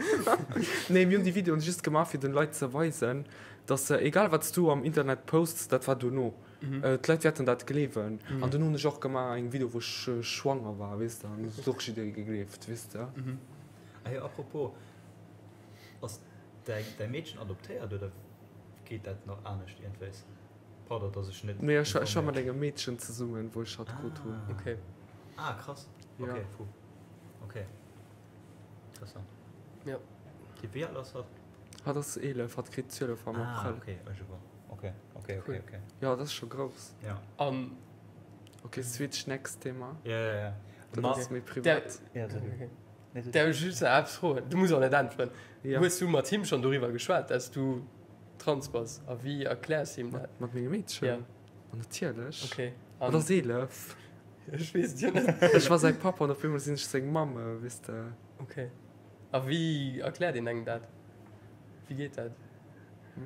Nee, mir hunn déi Videoen just gemaach, fir den Leit ze weisen, dass egal wat s du am Internet posts, dat war dono. D'Leit wäerten dat gleewen. An dunn hunn ech och gemaach eng Video, wou ech schwanger war, weess de, an dat huet och jidderee gegleeft, weess de. Ah jo, apropos, ass däi däi Meedchen adoptéiert oder geet dat nach anescht iergendwéis? Pardon, dass ech net Nee, ech ech war mat engem Meedchen zesummen, wou ech hatt krut hunn. Ah. Okay. Ah, krass. Ja. Okay, fu. Okay. Interessant. Ja. Déi wéi al ass hatt? Hatt ass 11, hatt kritt 12 am Ah, Abrëll. okay, oh, je vois. Okay, okay, okay, Cool. okay. Jo, dat ass scho grouss. Ja. An Okay, switch next Thema. Ja, ja, ja. Dat Ma ass méi privat. Ja, so du. Okay. Nee, so Däerf ech just nach eppes froen? Du muss och net äntweren. Ja. Hues du mat him schonn doriwwer geschwat, dass du trans bass? A wéi erkläers him dat? Mat mengem Meedchen? Ja. Ma natierlech. Okay. Hatt ass 11. Ech weess et jo net. Ech war säi Papp an op eemol sinn ech seng Mamm, weess de. Okay. A wéi erkläert een engem dat? Wéi geet dat?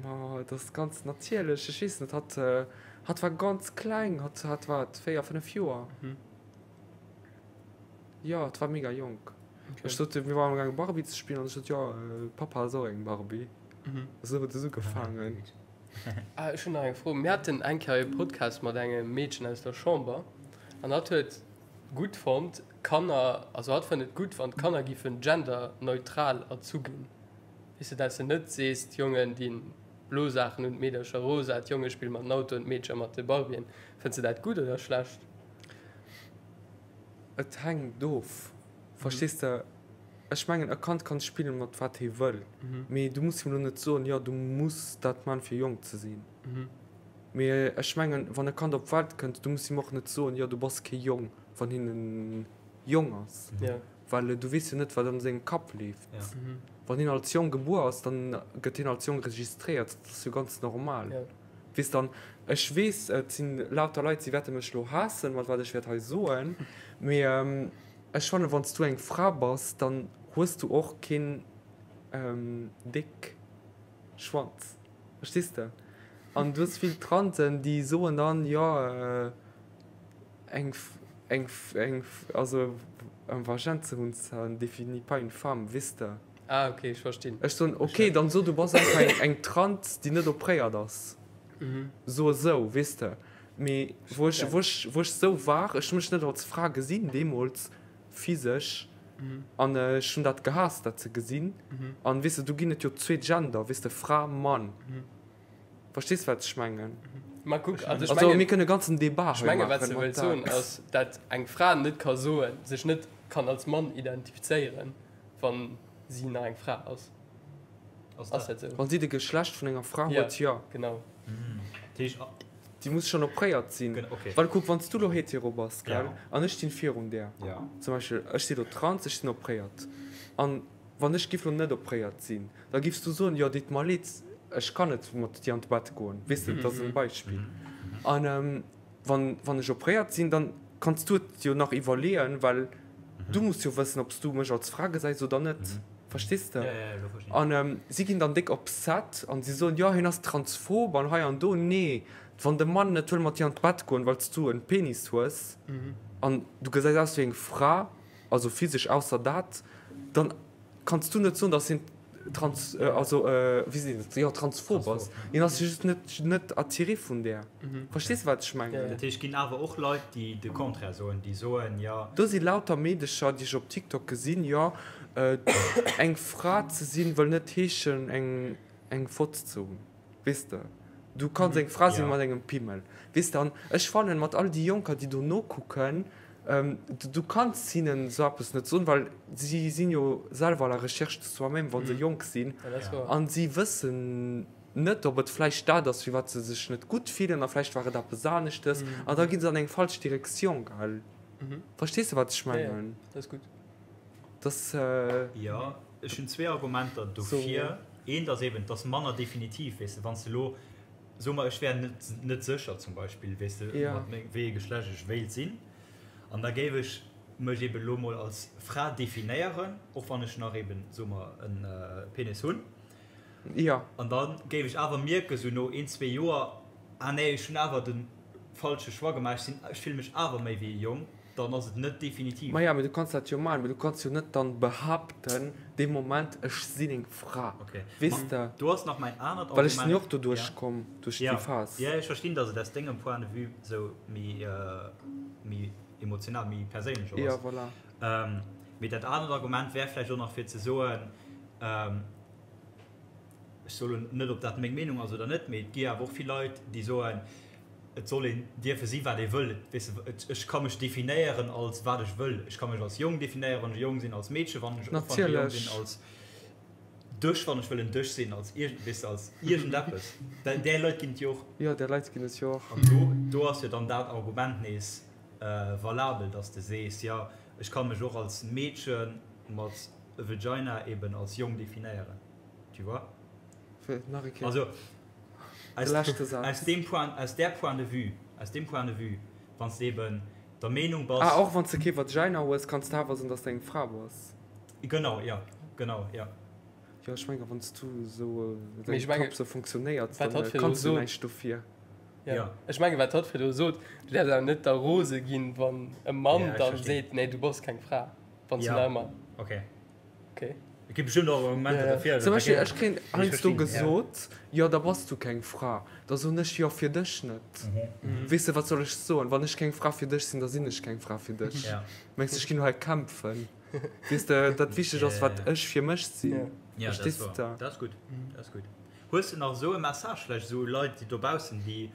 Ma et ass ganz natierlech. Ech weess net, hatt, hatt war ganz kleng, hatt, hatt war 4, 5 Joer. Jo, et war mega jonk. Ech sot, mir waren amgaange Barbie ze spillen an ech sot, jo, Papa ass och eng Barbie. Esou huet es ugefaangen. Ah, ech hunn nach eng Fro. Mir haten eng Kéier e Podcast mat engem Meedchen aus der Chamber an hatt huet gutt fonnt, Kanner, also hatt fënnt et gutt, wann d'Kanner giffen genderneutral erzu ginn. Weess de, dass de net sees, d'Jongen dinn blo Saachen un, d'Meedercher rosa, d'Jonge spille mat den Autoen, d'Meedercher mat de Barbien. Fënns de dat gutt oder schlecht? Et hänkt of, verstees de? Ech mengen, e Kand kann spillen, mat wat hee wëll, mee du muss him elo net soen, jo, du muss dat man, fir Jong ze sinn. Mee ech mengen, wann e Kand op d'Welt kënnt, du muss him och net soen, jo, du bass kee Jong, wann hien e Jong ass. Well du weess jo net, wat an sengem Kapp leeft. Wann hien als Jong gebuer ass, dann gëtt hien als Jong registréiert. Dat ass jo ganz normal. Weess dann, ech weess, et sinn lauter Leit, si wäerte mech elo haassen, mat wat ech wäert hei soen, mee ech fannen, wann s du eng Fra bass, dann hues du och keen déck Schwanz. Verstees de? An du hues vill Transen, déi soen dann, jo, Eng, eng, eng, also un vagin ze hunn, ça ne définit pas une femme, weess de. Ah ok, ech verstinn. Ech soen, ok, dann so du bass einfach eng, eng Trans, déi net opréiert ass. So esou, weess de. Mee wou ech, wou ech, wou ech esou war, ech hu mech net als Fra gesinn deemools, physesch, an ech hunn dat gehaasst, dat ze gesinn. An weess de, do ginn et jo zwee Gender, weess de, Fra, Mann. Verstees wat ech mengen? Ma kuck, also ech mengen, mir kënne ganzen Debat hei maachen. Ech menge wat se wëllt soen ass, dat eng Fra net ka soen, sech net kann als Mann identifizéieren, wann si nach eng Fra ass. Ass dat esou? Wann si de Geschlecht vun enger Fra huet, jo. Genau. Déi muss schonn opréiert sinn. Well kuck, wann s du lo hetero bass, gell, an ech stinn virun där, zum Beispill, ech si lo trans, ech sinn opréiert, an wann ech giff lo net opréiert sinn, Da giffs du soen, jo, deet mer leed, ech kann net mat dir an d'Bett goen. Weess de, dat ass en Beispill. An wann, wann ech opréiert sinn, dann kanns du et jo nach iwwerleeën, well du muss jo wëssen, ob s du mech als Fra gesäis oder net. Verstees de? An si ginn dann déck upset an si soen, jo, hien ass transphob an hei an do. Nee, wann de Mann net wëll mat dir an d'Bett goen, well s du en Penis hues an du gesäis aus wéi eng Fra, also physesch, ausser dat, dann Kanns du net soen, dass hien trans, also wéi seet een dat, jo transphob ass. Hien ass just net net attiré vun där. Verstees de wat ech mengen? Dat heescht, et ginn awer och Leit, déi de Contraire soen, déi soen, jo. Do si lauter Meedecher, déi ech op TikTok gesinn, jo eng Fra ze sinn wëll net heeschen eng eng Fotz ze hunn. Weess de, du kanns eng Fra sinn mat engem Pimmel, weess de. An ech fannen, mat all déi Jonker, déi do nokucken, du kanns hinnen esou eppes net soen, well si sinn jo selwer à la recherche de soi-même, wa se jonk sinn. An si wëssen net, ob et vläicht dat ass, firwat se sech net gutt fillen, a vläicht war et eppes aneschtes. An da gi se an eng falsch Direktioun, gell? Verstees de, wat ech mengen? Dass. Jo, ech hunn zwee Argumenter dofir. Eent ass eben, et ass manner definitiv, weess de, wann s de elo, soe mer, ech wär net net sécher zum Beispill, weess de, mat meng, wéi ee Geschlecht ech wéilt sinn, an da géif ech mech eben elo mol als Fra definéieren, och wann ech nach eben, soe mer, e Penis hunn. An da géif ech awer mierken, sou no een, zwee Joer, ah nee, ech hunn awer de falsche Choix gemaach, ech sinn, ech fille mech awer méi wéi e Jong. Dann ass et net definitiv. Maja, mee du kanns dat jo maachen, mee du kanns jo net dann behaapten dee Moment, ech sinn eng Fra. Okay. Weess de? Do ass nach mäin anert Argument. Well ech sinn jo och doduerch komm, duerch déi Phas. Jo, ech verstinn, dass et aus dengem Point de vue sou méi, méi emotional, méi perséinlech och ass. Jo, voilà. Mee dat anert Argument wär vläicht och nach fir ze soen, ech soe lo net, ob dat meng Meenung ass oder net, mee et gi awer och vill Leit, déi soen, et soll een dierfe si wat ee wëll. Weess de, ech ka mech definéieren als wat ech wëll. Ech ka mech als Jong definéieren, wann ech e Jong sinn, als Meedche wann ech, och wann ech e Jong sinn, als Dësch, wann ech wëll en Dësch sinn, als iergend, weess de, als iergendeppes. Där Leit ginn et jo och. Jo, där Leit ginn et jo och. An do, do ass jo dann dat Argument nees valabel, dass de sees, jo, ech ka mech och als Meedche mat Vagina eben als Jong definéieren. Tu vois? Nach eng Kéier. Also, De leschte Saz. aus deem Point, aus där Point de vue, aus deem Point de vue, wann s de eben der Meenung bass. Ah, och wann s de kee Vagina hues, kanns de awer soen, dass de eng Fra bass. Genau, jo, genau, jo. Jo, ech mengen, wann s du esou, däin Kapp esou funktionéiert, dann kanns du näischt dofir. Jo, ech mengen, wat hatt virdru sot, du däerfs awer net da rose ginn, wann e Mann da seet, nee, du bass keng Fra, wann s du nach ëmmer. Okay. Okay. Et gi bestëmmt och Argumenter derfir. Zum Beispill, ech kréien heiansdo gesot, jo, da bass du keng Fra. Da soen ech, jo, fir dech net. Weess de, wat soll ech soen? Wann ech keng Fra fir dech sinn, da sinn ech keng Fra fir dech. Mengs de, ech ginn hei kämpfen? Weess de, dat wichteg ass, wat ech fir mech sinn. Verstees de? Dat ass gutt, dat ass gutt. Hues de nach esou e Message vläicht esou u Leit, déi dobaussen, déi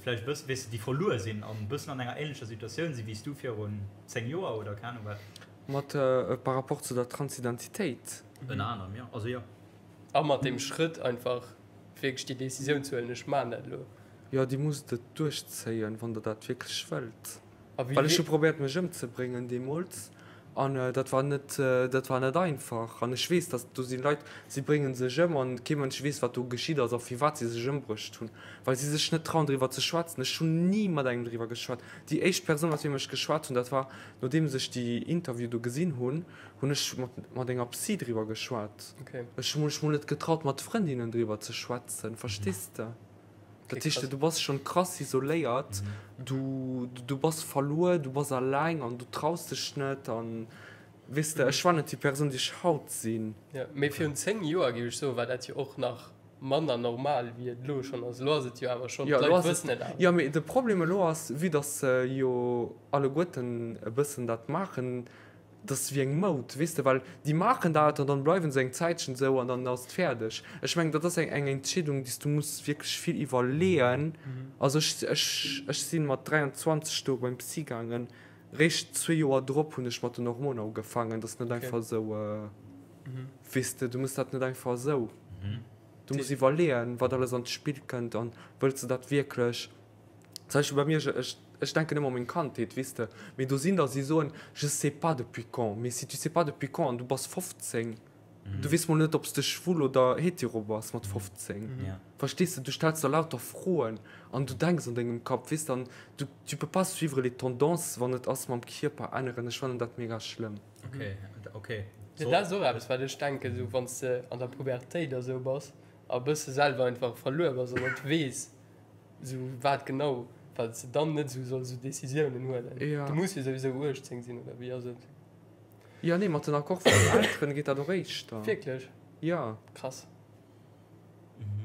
vläicht e bëssen, weess de, déi verluer sinn an e bëssen an enger ähnlecher Situatioun sinn, wéi s du virun 10 Joer oder keng Ahnung wat? Mat par rapport zu der Transidentitéit? Ënner anerem, jo. Also jo. A mat deem Schrëtt einfach wierklech déi Decisioun ze huelen, ech maachen dat elo. Jo, Dir musst et duerchzéien, wann Der dat wierklech wëllt. Well ech hu probéiert mech ëmzebréngen deemools. An dat war net, dat war net einfach. An ech weess, dass do si Leit, si brénge sech ëm an kee Mënsch weess, wat do geschitt ass a firwat si sech ëmbruecht hunn, well si sech net trauen, driwwer ze schwätzen. Ech hunn ni mat engem driwwer geschwat. Déi éischt Persoun, mat wiem ech geschwat hunn, dat war, nodeems ech déi Interview do gesinn hunn, hunn ech mat, mat enger Psy driwwer geschwat. Ech hu mech mol net getraut, mat Frëndinnen driwwer ze schwätzen, verstees de? Dat heescht, du bass schonn krass isoléiert, du, du bass verluer, du bass alleng an du traus dech net an, weess de, ech war net déi Persoun, déi ech haut sinn. Jo, mee virun 10 Joer, géif ech soen, war dat jo och nach manner normal, wéi et elo schonn ass. Elo ass et jo awer schonn, d'Leit wëssen et awer. Jo, mee de Problem elo ass, vue dass se jo alleguerten e bëssen dat maachen, Dat ass wéi eng Moud, weess de, well déi maachen dat an dann bleiwen se eng Zäitchen esou an dann ass et fäerdeg. Ech mengen, dat ass eng eng Entscheedung, déi s du muss wierklech vill iwwerleeën. Also ech ech ech si mat 23 do beim Psy gaangen, réischt zwee Joer drop hunn ech mat den Hormoner ugefaangen. Dat ass net einfach esou, weess de, du muss dat net einfach esou, du muss iwwerleeën, wat alles an d'Spill kënnt an wëlls de dat wierklech. Zum Beispill bei mir, ech, ech denken ëmmer u meng Kandheet, weess de, mee do sinn der, si soen, je sais pas depuis quand, mais si tu sais pas depuis quand an du bass 15, du weess mol net, ob s de schwul oder hetero bass mat 15, verstees de, du stells der lauter Froen an du denks an dengem Kapp, weess de, an du, tu peux pas suivre les tendances, wann et ass mam Kierper änneren, ech fannen dat mega schlëmm. Okay, okay. Jo, dat ass och eppes, wat ech denken, esou wann s de an der Pubertéit a sou bass a e bësse selwer einfach verluer bass an net weess, Sou wat genau, well s de dann net sou solls sou Decisiounen huelen. Ja. Du muss jo souwisou 18 sinn, oder wéi ass et? Jo, nee, mat den Accord vun den Elteren geet dat och éischter. Wierklech? Jo. Krass.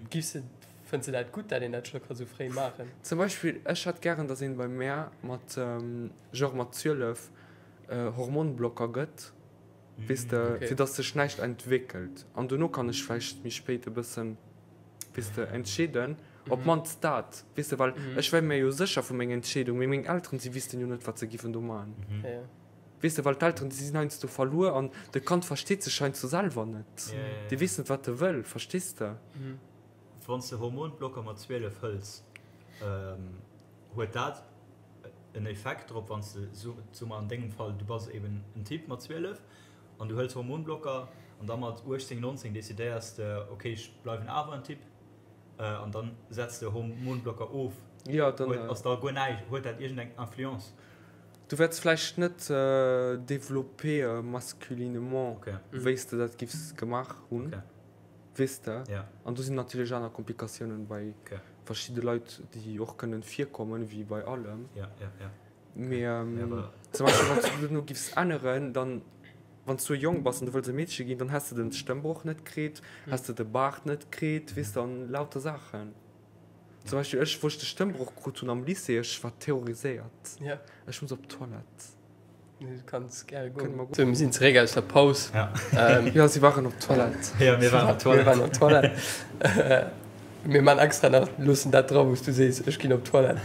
Giffs de, fënns de dat gutt, dat een dat scho ka sou fréi maachen? Zum Beispill, ech hätt gären, dass een bei mär mat, genre mat 12, Hormonblocker gëtt, weess de, fir dass sech näischt entwéckelt. An dono kann ech vläicht méi spéit e bëssen. weess de, entscheeden, op d'mannst dat, weess de, well ech wär mir jo sécher vu menger Entscheedung, mee meng Elteren, si wüssten jo net, wat se giffen do maachen, weess de, well d'Elteren, déi sinn heiansdo verluer an de Kand versteet sech heiansdo selwer net, dee weess net, wat e wëll, verstees de? Wann s de Hormonblocker mat 12 hëls, huet dat en Effekt drop, wann s de, soe mer an dengem Fall, du bass eben en Typ mat 12, An du hëls Hormonblocker an da mat 18, 19 decidéiers de, ok ech bleiwen awer en Typ an dann setz de Hormonblocker of. Jo, dann. Huet, ass da guer näischt, huet dat iergend eng Influence? Du wäerts vläicht net développer masculinement, wéi s de dat giffs gemaach hunn, weess de. An do sinn natierlech aner Komplikatiounen bei verschidde Leit, déi och kënnen virkommen, wéi bei allem. Mee zum Beispill wann s du duerno giffs änneren, dann wann s du e Jong bass an du wëlls e Meedche ginn, dann häss de den Stëmmbroch net kritt, häss de de Baart net kritt, weess de, an lauter Saachen. Zum Beispill ech, wou ech de Stëmmbroch krut hunn am Lycée, ech war terroriséiert. Ech muss op d'Toilette. Du kanns gäre goen. Sou, mir sinn zeréck aus der Paus. Jo, si waren op d'Toilette. Jo, mir waren op d'Toilette. Mir waren op d'Toilette. Mir man extra nach, loossen dat dra wou s du sees, ech ginn op d'Toilette.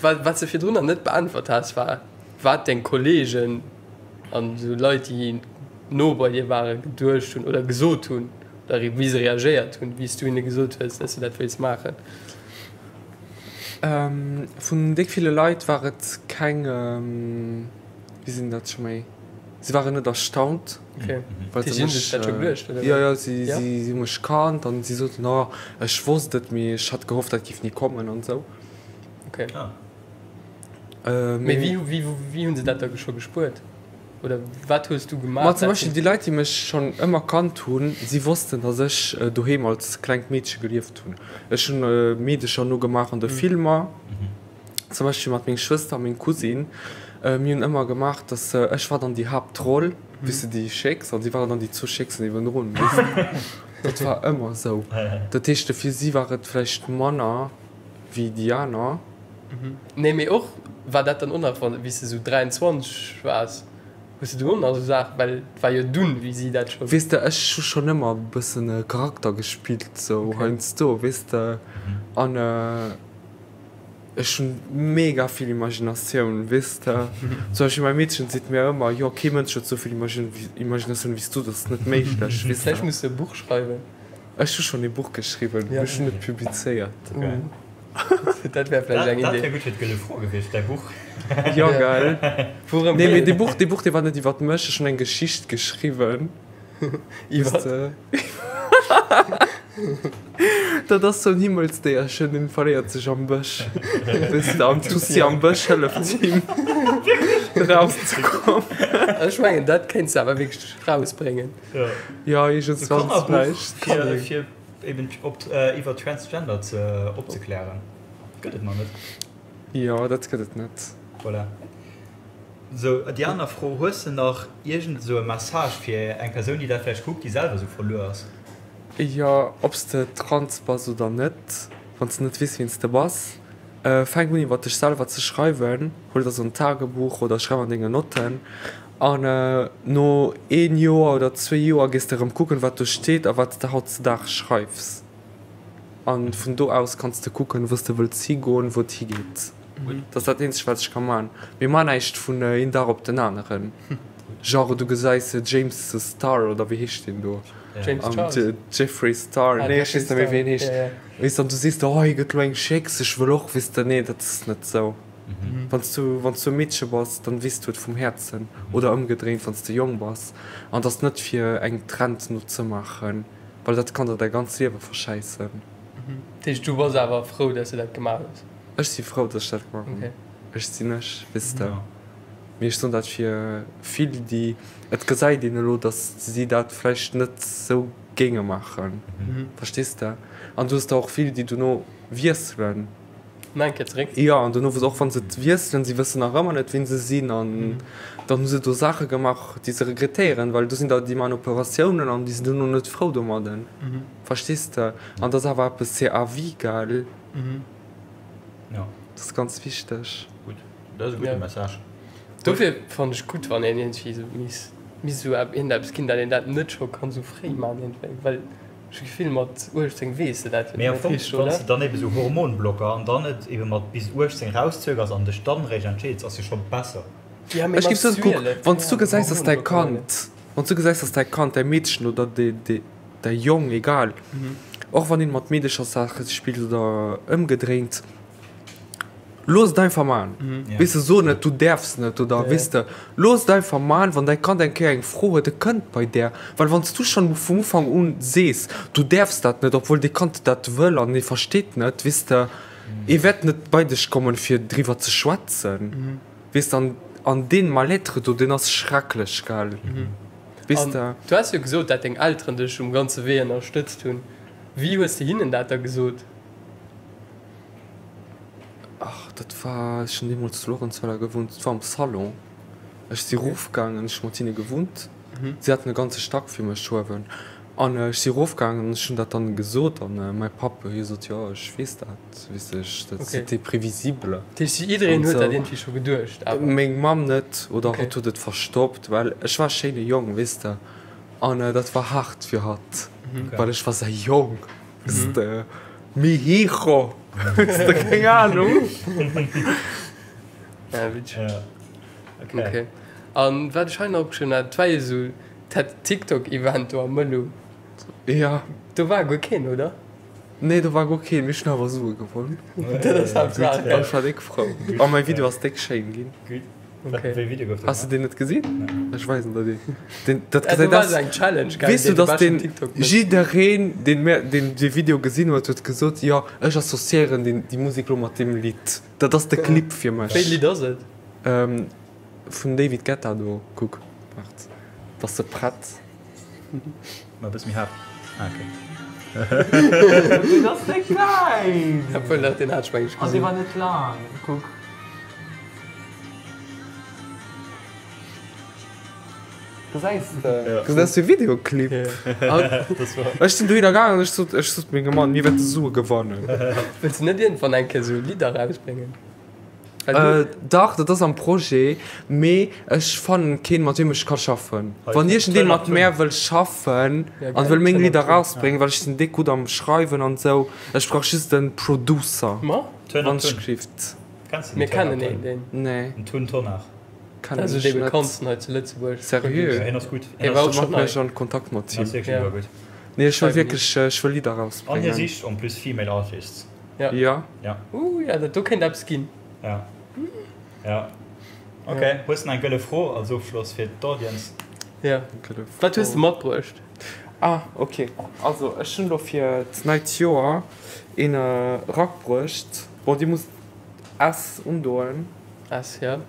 Wat wat s de virdrun nach net beäntwert has, war, wat deng Kolleegen an esou Leit, déi no bei dir waren, geduecht hunn oder gesot hunn oder wéi se reagéiert hunn, wéi s du hinne gesot hues, dass du dat wéilts maachen. Vun déck ville Leit war et keng, wéi sinn dat scho méi, si waren net erstaunt, well se mech, jo jo, si hu mech kannt an si soten, oh ech wosst et, mee ech hat gehofft dat géif ni kommen an esou. Mee wéi hu se dat da scho gespuert? Oder wat hues du gemaach? Ma zum Beispill déi Leit, déi mech schonn ëmmer kannt hunn, si wossten, datt ech doheem als klengt Meedche gelieft hunn. Ech hunn Meedecher nogemaach an de Filmer, zum Beispill mat meng Schwëster a meng Cousine. Mir hunn ëmmer gemaach, datt ech war dann déi Haaptroll, weess de, déi Schécks, an si waren dann déi zwou Schécks niewendrun, weess de. Dat war ëmmer esou. Dat heescht, fir si war et vläicht manner wéi déi aner. Nee, mee och war dat dann och nach, wann, wéi s de sou 23 waars, hues de dunn och nach sou Saachen, well et war jo dunn, wéi si dat scho. Weess de, ech hu schonn ëmmer e bëssen e Charakter gespillt, sou heiansdo, weess de, an ech hunn mega vill Imaginatioun, weess de. Zum Beispill mäi Meedchen seet mir ëmmer, jo, kee Mënsch huet sou vill Imaginatioun wéi s du, dat ass net méiglech, weess de. Vläicht muss de e Buch schreiwen. Ech hu schonn ee Buch geschriwwen, mee ech hunn net publizéiert. Dat wär vläicht eng Dat Idee. wär gutt fir d'Gëlle Fro gewiescht, däi Buch. Jo, gell. Wourëm Nee, mee geet dee et? Buch, dee Buch, dee war net iwwert mech. Ech hunn eng Geschicht geschriwwen. Iwwert? Weess de. Dat ass sou en Himmelsdéierchen, deen verléiert sech am Bësch, weess de, an d'Tussi am Bësch hëlleft him erauszekommen. Ech mengen, dat kéints de awer wierklech rausbréngen. Jo, iergendswann Kannerbuch vläicht. fir, fir eben op, iwwer Transgender ze opzeklären. Gëtt et nach net. Jo, dat gëtt et net. Voilà. Sou, déi aner Fro, Hues de nach iergend esou e Message fir eng Persoun, déi dat vläicht kuckt, déi selwer esou verluer ass? Jo, ob s de trans bass oder net, wann s de net weess, wien s de bass, fänk un iwwer dech selwer ze schreiwen. Huel der sou en Tagebuch oder schreif an denge Notten an no een Joer oder zwee Joer gees de erëm kucken, wat do steet a wat s de hautzedags schreifs. An vun do aus kanns de kucken, wou s de wëlls higoen, wou et higeet. Dat ass dat eenzegt wat ech ka man. Mee man näischt vun een Dag op den aneren. Genre du gesäis James Starr oder wéi heescht deen do? James Charles? Jeffree Star, nee ech weess net méi wéi en heescht. Weess an du sees der oh hie gëtt lo eng Schécks, ech wëll och, weess de. Nee dat ass net sou. Wann s du wann s du e Meedche bass, dann weess du et vum Häerzen oder ëmgedréint wann s de Jong bass. An et ass net fir eng Trend nozemaachen, well dat kann der däi ganz Liewe verschäissen. Dat heescht du bass awer frou, dass de dat gemaach hues? Ech si frou, dass ech dat gemaach hunn. Ech sinn ech, weess de. Mee ech soen dat fir vill, déi, et gesäit een elo, dass si dat vläicht net esou géinge maachen, verstees de? An du hues der och vill, déi dono wiesselen. Nach eng Kéier zeréck. Jo, an dono, och wa se et wiesselen, si wëssen nach ëmmer net, wien se sinn. An dann hu se do Saache gemaach, déi se regrettéieren, well do sinn der, déi maachen Operatiounen an déi sinn dono net frou domadden, verstees de? An dat ass awer eppes, c'est à vie, gell? Ja. Dat ass ganz wichteg. Gutt, dat ass e gudde Message. Dofir fannen ech gutt, wann een iergendwéi esou misst, misst esou iergendeppes ginn, dat een dat net scho kann esou fréi maachen iergendwéi, well ech hu d'Gefill, mat 18 weess de dat jo Mee am net Fong, richteg, wann s oder? de dann ebe sou Hormonblocker an dann et ebe mat bis 18 rauszögers an dech dann eréischt entscheeds, ass jo scho besser. Ja, mee Ech mat géif soen, kuck, 12, wann s du ja, gesäis, dass däi Hormonblocker huelen. Kand, wann s du gesäis, dass däi Kand, däi Meedchen oder dee, dee, däi Jong, egal, och wann een mat Meedecherssaache spillt oder ëmgedréint, looss et einfach man. Weess de, so net, du däerfs net oder weess de, looss et einfach man. Wann däi Kand eng Kéier eng Fro huet, e kënnt bei där. Well wann s du schonn vum Ufank un sees, du däerfs dat net, obwuel dee Kand dat wëll an e versteet net, weess de, e wäert net bei dech kommen, fir driwwer ze schwätzen, weess de. An, an dee Mal-être do, deen ass schrecklech, gell. Weess de. Du has jo gesot, dat deng Elteren dech um ganze Wee ënnerstëtzt hunn. Wéi hues de hinnen dat da gesot? Ach, dat war, ech hunn deemools zu Luerenzweiler gewunnt, dat war am Salon. Ech si rofgaangen, ech hu mat hinne gewunnt. Si haten e ganze Stack fir mech uewen. An ech si rofgaangen an ech hunn dat dann gesot. An mäi Papp, hie sot, jo, ech weess dat, weess de, ech, dat c'était prévisible. Dat heescht, jiddereen huet dat iergendwéi scho geduecht awer? Meng Mamm net, oder hatt huet et verstoppt, well ech war e schéine Jong, weess de. An dat war haart fir hatt, well ech war säi Jong, weess de, mi hijo, weess de, keng Ahnung. Ja, witzeg. Okay. An wat ech hei nach opgeschriwwen hat, et war jo esou dat TikTok-Event do am Mëllu. Ja. Do war guer keen, oder? Nee, do war guer keen, mee ech hunn awer Sue gewonn. Dat ass Haaptsaach, gell? Ech war déck frou. A mäi Video ass déck schéin ginn. Gutt. Okay. Wéi Video gouf dat Has du deen net gesinn? Ech weisen der deen. Deen, dat Äh, gesäit do war aus. esou eng Challenge, gell, Weess du, deen de dass deen beschten TikTok mécht. jiddereen, deen mir, deen dee Video gesinn huet, huet gesot, jo, ech associéieren deen, déi Musek lo mat deem Lidd. Dat ass de Clip fir mech. Wéi Lidd ass et? Vun David Guetta do, kuck, waart, bass de prett? Mar e bësse méi haart. Ah, okay. Deen ass déck gäil! Obwuel, dach, deen hat ech mengen ech An dee gesinn. war net laang, kuck. Gesäis de? Dat ass de Videoclip. Ech sinn dohinner gaangen an ech sot, ech sot mengem Mann, mir wäerte Sue gewannen. Wëlls de net iergendwann eng Kéier esou Lidder erausbréngen? Well du. Dach, dat ass am Projet, mee ech fannen keen, mat weem ech ka schaffen. Wann iergendeen mat mär wëll schaffen an wëll meng Lidder erausbréngen, well ech sinn déck gutt am Schreiwen an esou, ech brauch just en Producer, wann ech krift. Mir kennen een, deen. Nee. Den Tun Tonnar. Kennen Dat ass ech dee net. bekanntsten hei zu Lëtzebuerg. Seriö? Ja, hien ass gutt. Hie war och Mach schonn hei. mech an Kontakt mat Hien ass him. wierklech iwwergutt. Nee, ech wëll Schreiwen wierklech, ech wëll Lidder An hie rausbréngen. sicht en plus female artists. Ja. Ja. Ja. Uh, ja, dat do kéint eppes ginn. Ja. Ja. Ok, hues de nach eng gëlle Fro als Ofschloss fir d'Audience? Ja. Wat hues de matbruecht? Ah, ok. Also, ech hunn elo fir d'neit Joer een Rack bruecht. Bon, dir musst S undoen. S, ja.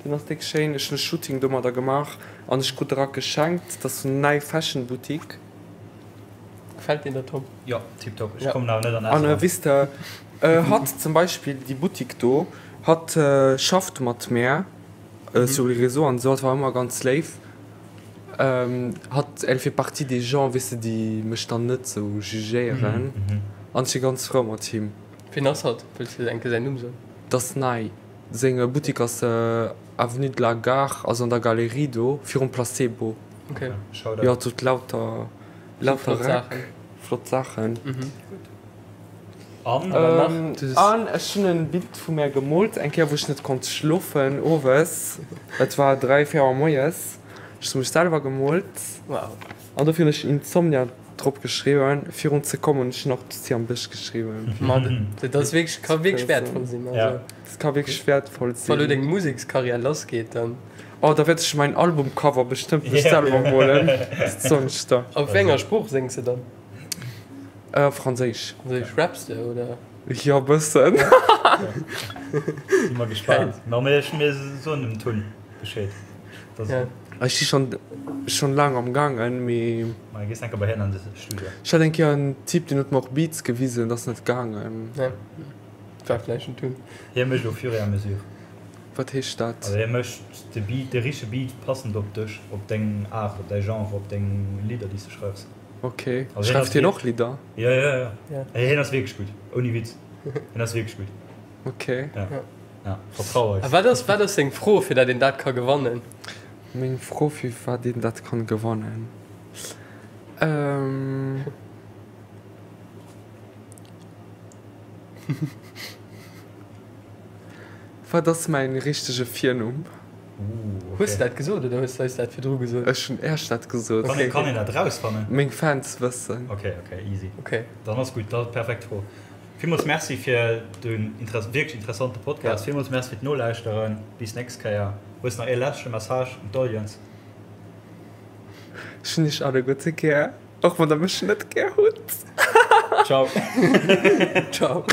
Deen ass déck schéin. Ech hunn e Shooting domadder gemaach an ech krut de Rack geschenkt. Dat ass vun Nei Fashion Boutique. Gefällt deen der, Tom? Jo, tiptop. Ech kommen awer net an S An eran. wisst der, hatt zum Beispill, déi Boutique do, hatt schafft mat mär sur les réseaux an esou, hatt war ëmmer ganz léif. Hatt, elle fait partie des gens, weess de, déi mech dann net esou jugéieren an ech si ganz frou mat him. Wien ass hatt? Wëlls de eng Kéier säin Numm soen? Dat ass nei. Seng Boutique ass Avenue de la Gare, also an der Galerie do, virum Placebo. Ok. Jo, et huet lauter, lauter Rack, flott Saachen. An? An ech hunn en Bild vu mär gemoolt, eng Kéier wou ech net konnt schlofen owes, et war 3, 4 Auer moies, ech hu mech selwer gemoolt an dofir hunn ech Insomnia drop geschriwwen. Virun ze kommen hunn ech nach Dossier am Bësch geschriwwen. Ma dat ass wierklech, ka wierklech wäertvoll sinn. Also dat ka wierklech wäertvoll sinn. Wa lo deng Musekskarriär lass geet, dann. Oh, da wäert ech mäin Albumcover bestëmmt mech selwer molen, dat soen ech der. Op wéi enger Sprooch séngs de dann? Franséisch. Franséisch. Rapps de, oder? Jo, bëssen. Si mer gespaant. Ma mir soen dem Tun Bescheed. Ja. Ech si schon, schon laang am gaangen, mee. Ma gees enker bei hien an de Studio. Ech hat eng Kéier en Typ, deen huet mer och Beats gewisen, dat ass net gaangen. Ja, war vläicht den Tun. Hie mécht au fur et à mesure. Wat heescht dat? Also hie mécht de Beat, de richtege Beat passend op dech, op deng Aart, op däi Genre, op deng Lidder, déi s de schreifs. Ok. Schreift hien och Lidder? Jo, jo, jo. Hien ass wierklech gutt, ouni Witz. Hien ass wierklech gutt. Ok. Ja. Ja, vertrau eis. A wat ass, wat ass seng Fro, fir dat een dat ka gewannen? Meng Fro, fir wat een dat kann gewannen? Ähm. Wat ass mäin richtege Virnumm? Hues de dat gesot oder hues de eis dat virdru gesot? Ech hunn Äech dat gesot. Kann een, kann een dat erausfannen? Meng Fans wëssen. Ok, ok, easy. Ok. Dann ass gutt, dat ass perfekt Fro. Villmools Merci fir den wierklech interessante Podcast. Villmools Merci fir d'Nolauschteren. Bis nächst Kéier. Hues nach ee leschte Message un d'Audience? Ech hunn iech alleguerte gär, och wann der mech net gär hutt. Ciao. Ciao.